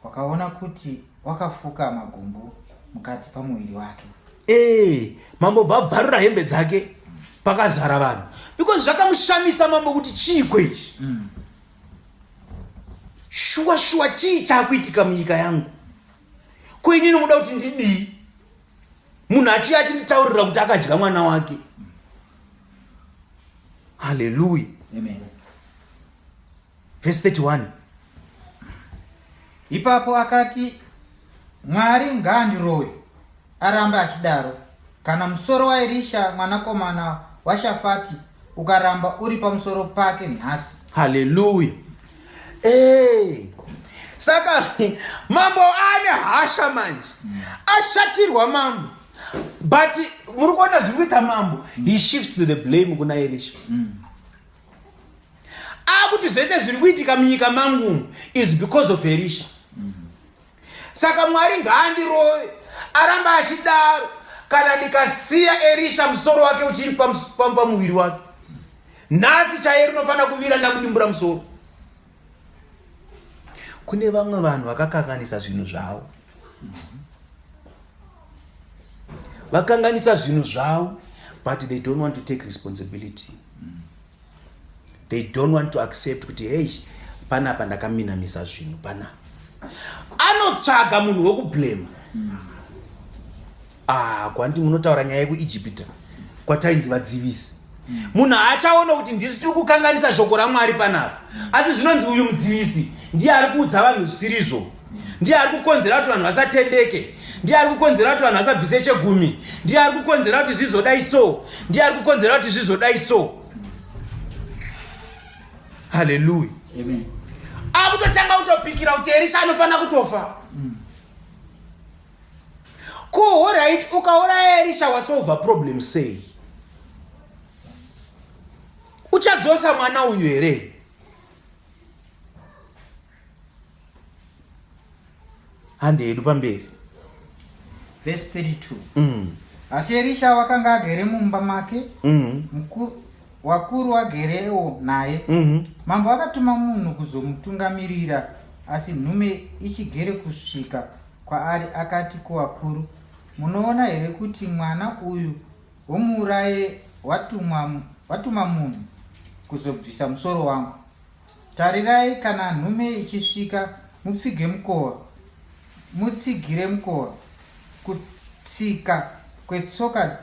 Speaker 2: wakaona kuti wakafuka magumbu mukati pamuviri wake.
Speaker 1: Ee, mambo bva abvarura hembe dzake pakazara vanhu because zvakamushamisa mambo kuti chiiko ichi. Shuwa shuwa chii chakuitika munyika yangu? Ko inini muda kuti ndidii? Munhu achiya achinditaurira kuti akadya mwana wake. Haleluya.
Speaker 2: Amen.
Speaker 1: Verse 31.
Speaker 2: Ipapo akati, Mwari ngaandirove, arambe achidaro, kana musoro waErisha mwanakomana waShafati ukaramba uri pamusoro pake nhasi.
Speaker 1: Haleluya. Hey. Saka mambo ane hasha manje, ashatirwa mambo, but muri kuona zviri kuita mambo. He shifts the blame kuna Erisha. Akuti zvese zviri kuitika munyika mangu is because of Erisha. Saka Mwari ngaandirove, aramba achidaro, kana ndikasiya Erisha musoro wake uchiri pamuviri wake. Nhasi chaiye rinofanira kuvira ndakudimbura musoro. Kune vamwe vanhu vakakanganisa zvinhu zvavo. Vakanganisa zvinhu zvavo, but they don't want to take responsibility. They don't want to accept kuti hey, panapa ndakaminamisa zvinhu panapa. Anotsvaga munhu wekublema. Ah, kwandi munotaura nyaya yekuIjipita kwatainzi vadzivisi. Munhu haachaona kuti ndisu tiri kukanganisa shoko raMwari panapa, asi zvinonzi uyu mudzivisi ndiye ari kuudza vanhu zvisirizvo, ndiye ari kukonzera kuti vanhu vasatendeke, ndiye ari kukonzera kuti vanhu vasabvise chegumi, ndiye ari kukonzera kuti zvizodai so, ndiye ari kukonzera kuti zvizodai so. Haleluya. Akutotanga kutopikira kuti Erisha anofanira kutofa. Ko alright, ukauraya Erisha wasolva problem sei? Uchadzosa mwana uyu here? Hande yedu pamberi.
Speaker 2: Verse 32. Asi Erisha wakanga agere mumba make, wakuru wagerewo naye. Mambo akatuma munhu kuzomutungamirira, asi nhume ichigere kusvika kwaari akati kuvakuru, Munoona here kuti mwana uyu womuuraye watuma munhu kuzobvisa musoro wangu? Tarirai, kana nhume ichisvika, mupfige mukova, mutsigire mukova. Kutsika kwetsoka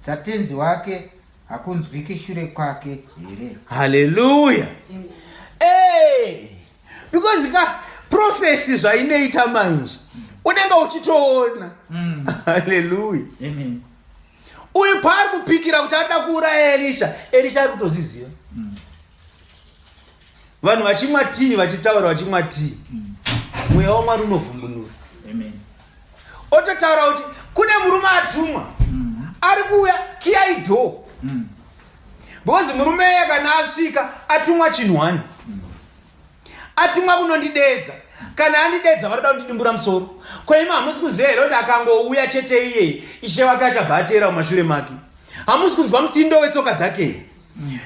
Speaker 2: dzatenzi wake hakunzwiki shure kwake here?
Speaker 1: Haleluya. Hey, because ka prophecy zvainoita manje unenge uchitoona. Haleluya.
Speaker 2: Amen.
Speaker 1: Uyu paari kupikira kuti ada kuuraya Erisha, Erisha ari kutozviziva. Vanhu vachimwa tii, vachitaura vachimwa tii, mweya waMwari unovhumbunura.
Speaker 2: Amen.
Speaker 1: Ototaura kuti kune murume atumwa ari kuuya, kiyai door. Because murume iye kana asvika atumwa chinhu one, atumwa kunondidedza. Kana andidedza vanoda kundidimbura musoro. Ko imi hamusi kuziva here kuti akangouya chete iyeye ishe wake achabva ateera mumashure make? Hamusi kunzwa mutsindo wetsoka dzake here?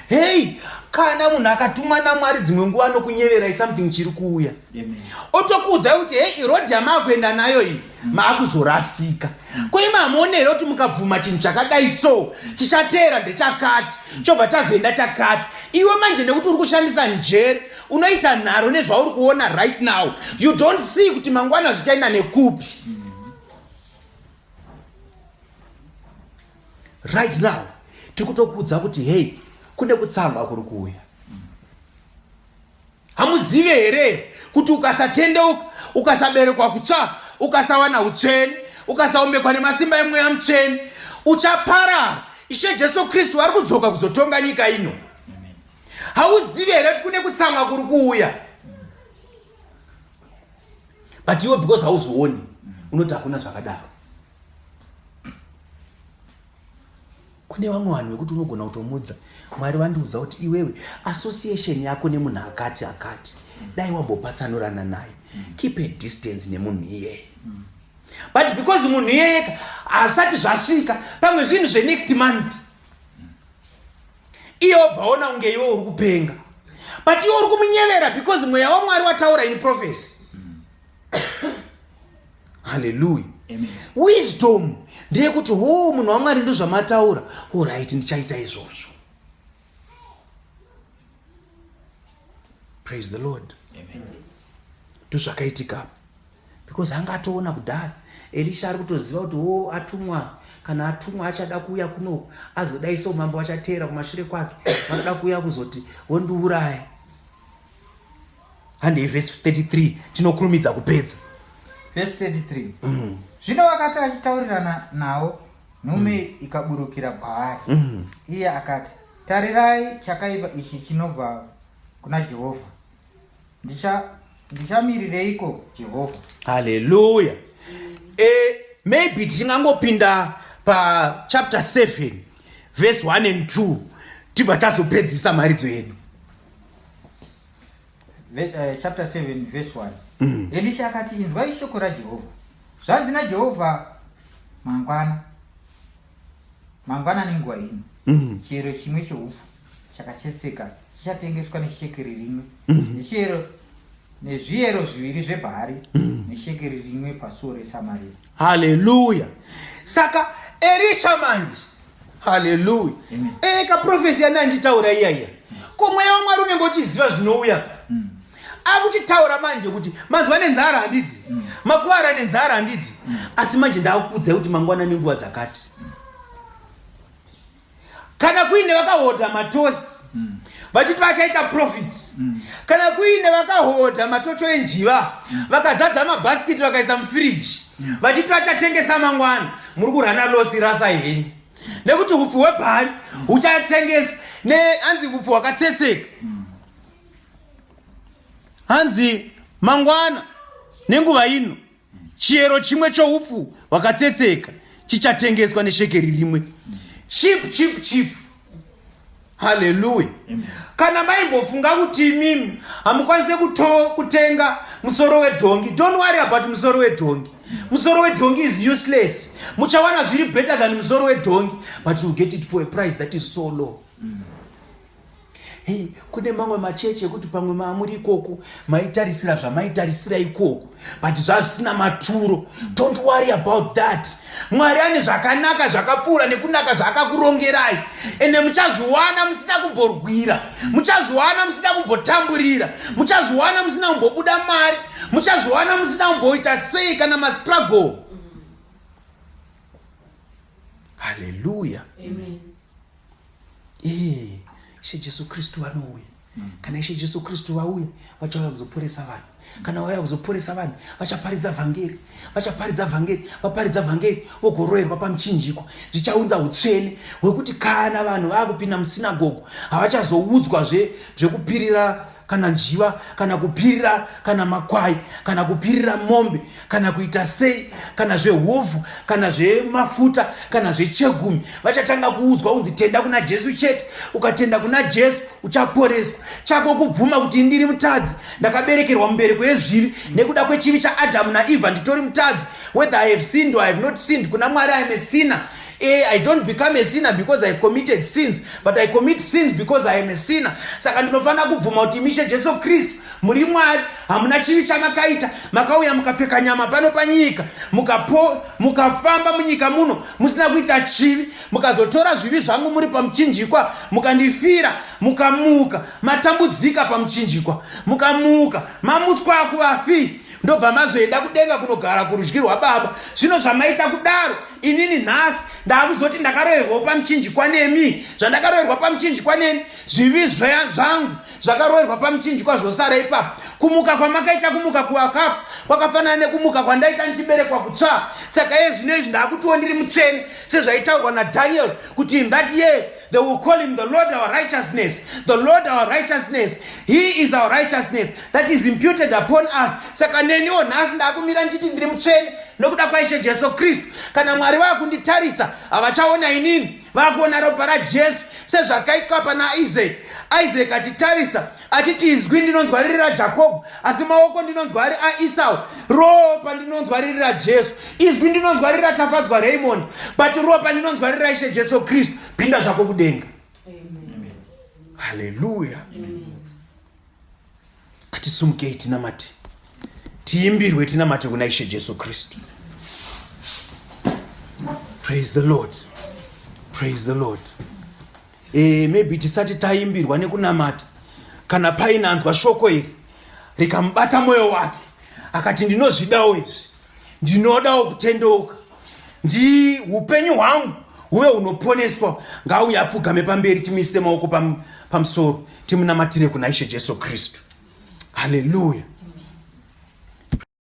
Speaker 1: Hei, kana munhu akatumwa naMwari dzimwe nguva anokunyeverai something chiri kuuya. Otokuudzai kuti hei, road yamaakuenda nayo iyi maakuzorasika. Ko imi hamuone here kuti mukabvuma chinhu chakadai so chichateera ndechakati, chobva chazoenda chakati? Iwe manje nekuti uri kushandisa njere unoita nharo nezvauri kuona right now. You don't see kuti mangwana zvichaenda nekupi. Right now tiri kutokuudza kuti hei, kune kutsamwa kuri kuuya. Hamuzive here kuti ukasatendeuka, ukasaberekwa kutsva, ukasawana utsvene, ukasaombekwa nemasimba emweya mutsvene, uchaparara. Ishe Jesu Kristu vari kudzoka kuzotonga nyika ino. Hauzivi here kuti kune kutsamwa kuri kuuya? But iwe because hauzvioni unoti hakuna zvakadaro. Kune vamwe vanhu vekuti unogona kutomudza, Mwari vandiudza kuti iwewe association yako nemunhu akati akati, dai wambopatsanurana naye, keep a distance nemunhu iyeye. But because munhu iyeyeka asati zvasvika, pamwe zvinhu zvenext month, iye obva ona kunge iwe uri kupenga, but iwe uri kumunyevera because mweya waMwari wataura in prophecy. Haleluya. Wisdom ndeyekuti ho, munhu waMwari ndozvamataura, alright, ndichaita izvozvo. Praise the Lord. Ndozvakaitika because anga atoona kudhara. Elisha ari kutoziva kuti ho, atumwa, kana atumwa achada kuuya kunoku azodai so, mambo achateera kumashure kwake, vanoda kuuya kuzoti wondiuraya. Handei verse 33, tinokurumidza kupedza.
Speaker 2: Verse 33. Zvino wakati achitaurirana nawo, nhume ikaburukira kwaari. Iye akati, Tarirai, chakaipa ichi chinobva kuna Jehovha. Ndichamirireiko Jehovha?
Speaker 1: Haleluya. Maybe tingangopinda pa chapter 7 verse 1 and 2 tibva tazopedzisa mharidzo yedu.
Speaker 2: Chapter 7 verse 1. Elisha akati, inzwai shoko raJehovha. Zvanzi naJehovha, mangwana mangwana nenguva ino, chiyero chimwe cheupfu chakatsetseka chichatengeswa neshekeri rimwe, nechiyero Nezviyero zviviri zvebhari neshekeri rimwe pasuo reSamaria.
Speaker 1: Haleluya. Saka Erisha manje, haleluya, eka profesi yandanga ndichitaura iya iya, ko mweya waMwari unenge uchiziva zvinouya. Akuchitaura manje kuti manzwa nenzara handiti, makuvara nenzara handiti, asi manje ndakukuudzai kuti mangwana nenguva dzakati, kana kuine vakahodha matosi vachiti vachaita profit, kana kuine vakahodha matoto enjiva, vakazadza mabhasikiti, vakaisa mufiriji, vachiti vachatengesa mangwana, muri kurana loss. Rasa henyu, nekuti upfu hwebhari huchatengeswa neanzi upfu hwakatsetseka. Hanzi mangwana nenguva ino chiyero chimwe choupfu hwakatsetseka chichatengeswa neshekeri rimwe. Cheap, cheap, cheap. Haleluya. Kana maimbofunga kuti imimi hamukwanise kutenga musoro wedhongi, don't worry about musoro wedhongi. Musoro wedhongi is useless. Muchawana zviri better than musoro wedhongi, but you get it for a price that is so low. Hei, kune mamwe machechi ekuti pamwe maamuri ikoko maitarisira zvamaitarisira ikoko, but zvazvisina maturo. Don't worry about that. Mwari ane zvakanaka zvakapfuura nekunaka zvaakakurongerai, ende muchazviwana musina kumborwira, muchazviwana musina kumbotamburira, muchazviwana musina kumbobuda mari, muchazviwana musina kumboita sei kana mastruggle. Haleluya. Ee, Ishe Jesu Kristu vanouya. Kana Ishe Jesu Kristu vauya, vachauya kuzoporesa vanhu. Kana vauya kuzoporesa vanhu, vachaparidza vhangeri. Vachaparidza vhangeri, vaparidza vhangeri, vogoroverwa pamuchinjikwa. Zvichaunza utsvene hwekuti kana vanhu vaakupinda musinagogo, havachazoudzwa zvekupirira kana njiva, kana kupirira kana makwai, kana kupirira mombe, kana kuita sei, kana zvehuvhu, kana zvemafuta, kana zvechegumi. Vachatanga kuudzwa kunzi tenda kuna Jesu chete. Ukatenda kuna Jesu uchaporeswa. Chako kubvuma kuti ndiri mutadzi, ndakaberekerwa mubereko yezvivi nekuda kwechivi chaAdhamu naEvha, nditori mutadzi. Whether I have sinned or I have not sinned, kuna Mwari I am a sinner. I don't become a sinner because I have committed sins, but I commit sins because I am a sinner. Saka ndinofanira kubvuma kuti imishe Jesu Kristu muri Mwari, hamuna chivi chamakaita. Makauya mukapfeka nyama pano panyika, mukafamba munyika muno musina kuita chivi, mukazotora zvivi zvangu muri pamuchinjikwa, mukandifira, mukamuka matambudzika pamuchinjikwa, mukamuka mamutswa kuvafi, ndobva mazoenda kudenga kunogara kurudyi rwaBaba. Zvino zvamaita kudaro, inini nhasi ndaakuzoti ndakaroverwawo pamuchinjikwa nemi. Zvandakaroverwa pamuchinjikwa nemi, zvivi zvangu zvakaroverwa pamuchinjikwa zvosara ipapo. Kumuka kwamakaita, kumuka kuvakafa, kwakafanana nekumuka kwandaita ndichiberekwa kutsva. Saka iye zvino izvi ndaakutiwo ndiri mutsvene, sezvaitaurwa naDaniel kuti in that year they will call him the Lord our righteousness, the Lord our righteousness. He is our righteousness that is imputed upon us. Saka neniwo nhasi ndaakumira ndichiti ndiri mutsvene nokuda kwaIshe Jesu Kristu. Kana Mwari vaakunditarisa, havachaona inini, vaakuona ropa raJesu, sezvakaitwa pana Isaac. Isaac achitarisa achiti, izwi ndinonzwa riri raJakobho, asi maoko ndinonzwa ari aEsau. Ropa ndinonzwa riri raJesu. Izwi ndinonzwa riri raTafadzwa Raymond, but ropa ndinonzwa riri raIshe Jesu Kristu. Pinda zvako kudenga. Haleluya. Ngatisumukei tinamate, tiimbirwe, tinamate kuna Ishe Jesu Kristu. Praise the Lord, praise the Lord. Maybe tisati taimbirwa nekunamata, kana painanzwa shoko iri rikamubata mwoyo wake, akati ndinozvidawo izvi, ndinodawo kutendeuka, ndi upenyu hwangu huve hunoponeswa, ngauye apfugame pamberi, timuise maoko pamusoro, timunamatire kuna Ishe Jesu Kristu. Haleluya.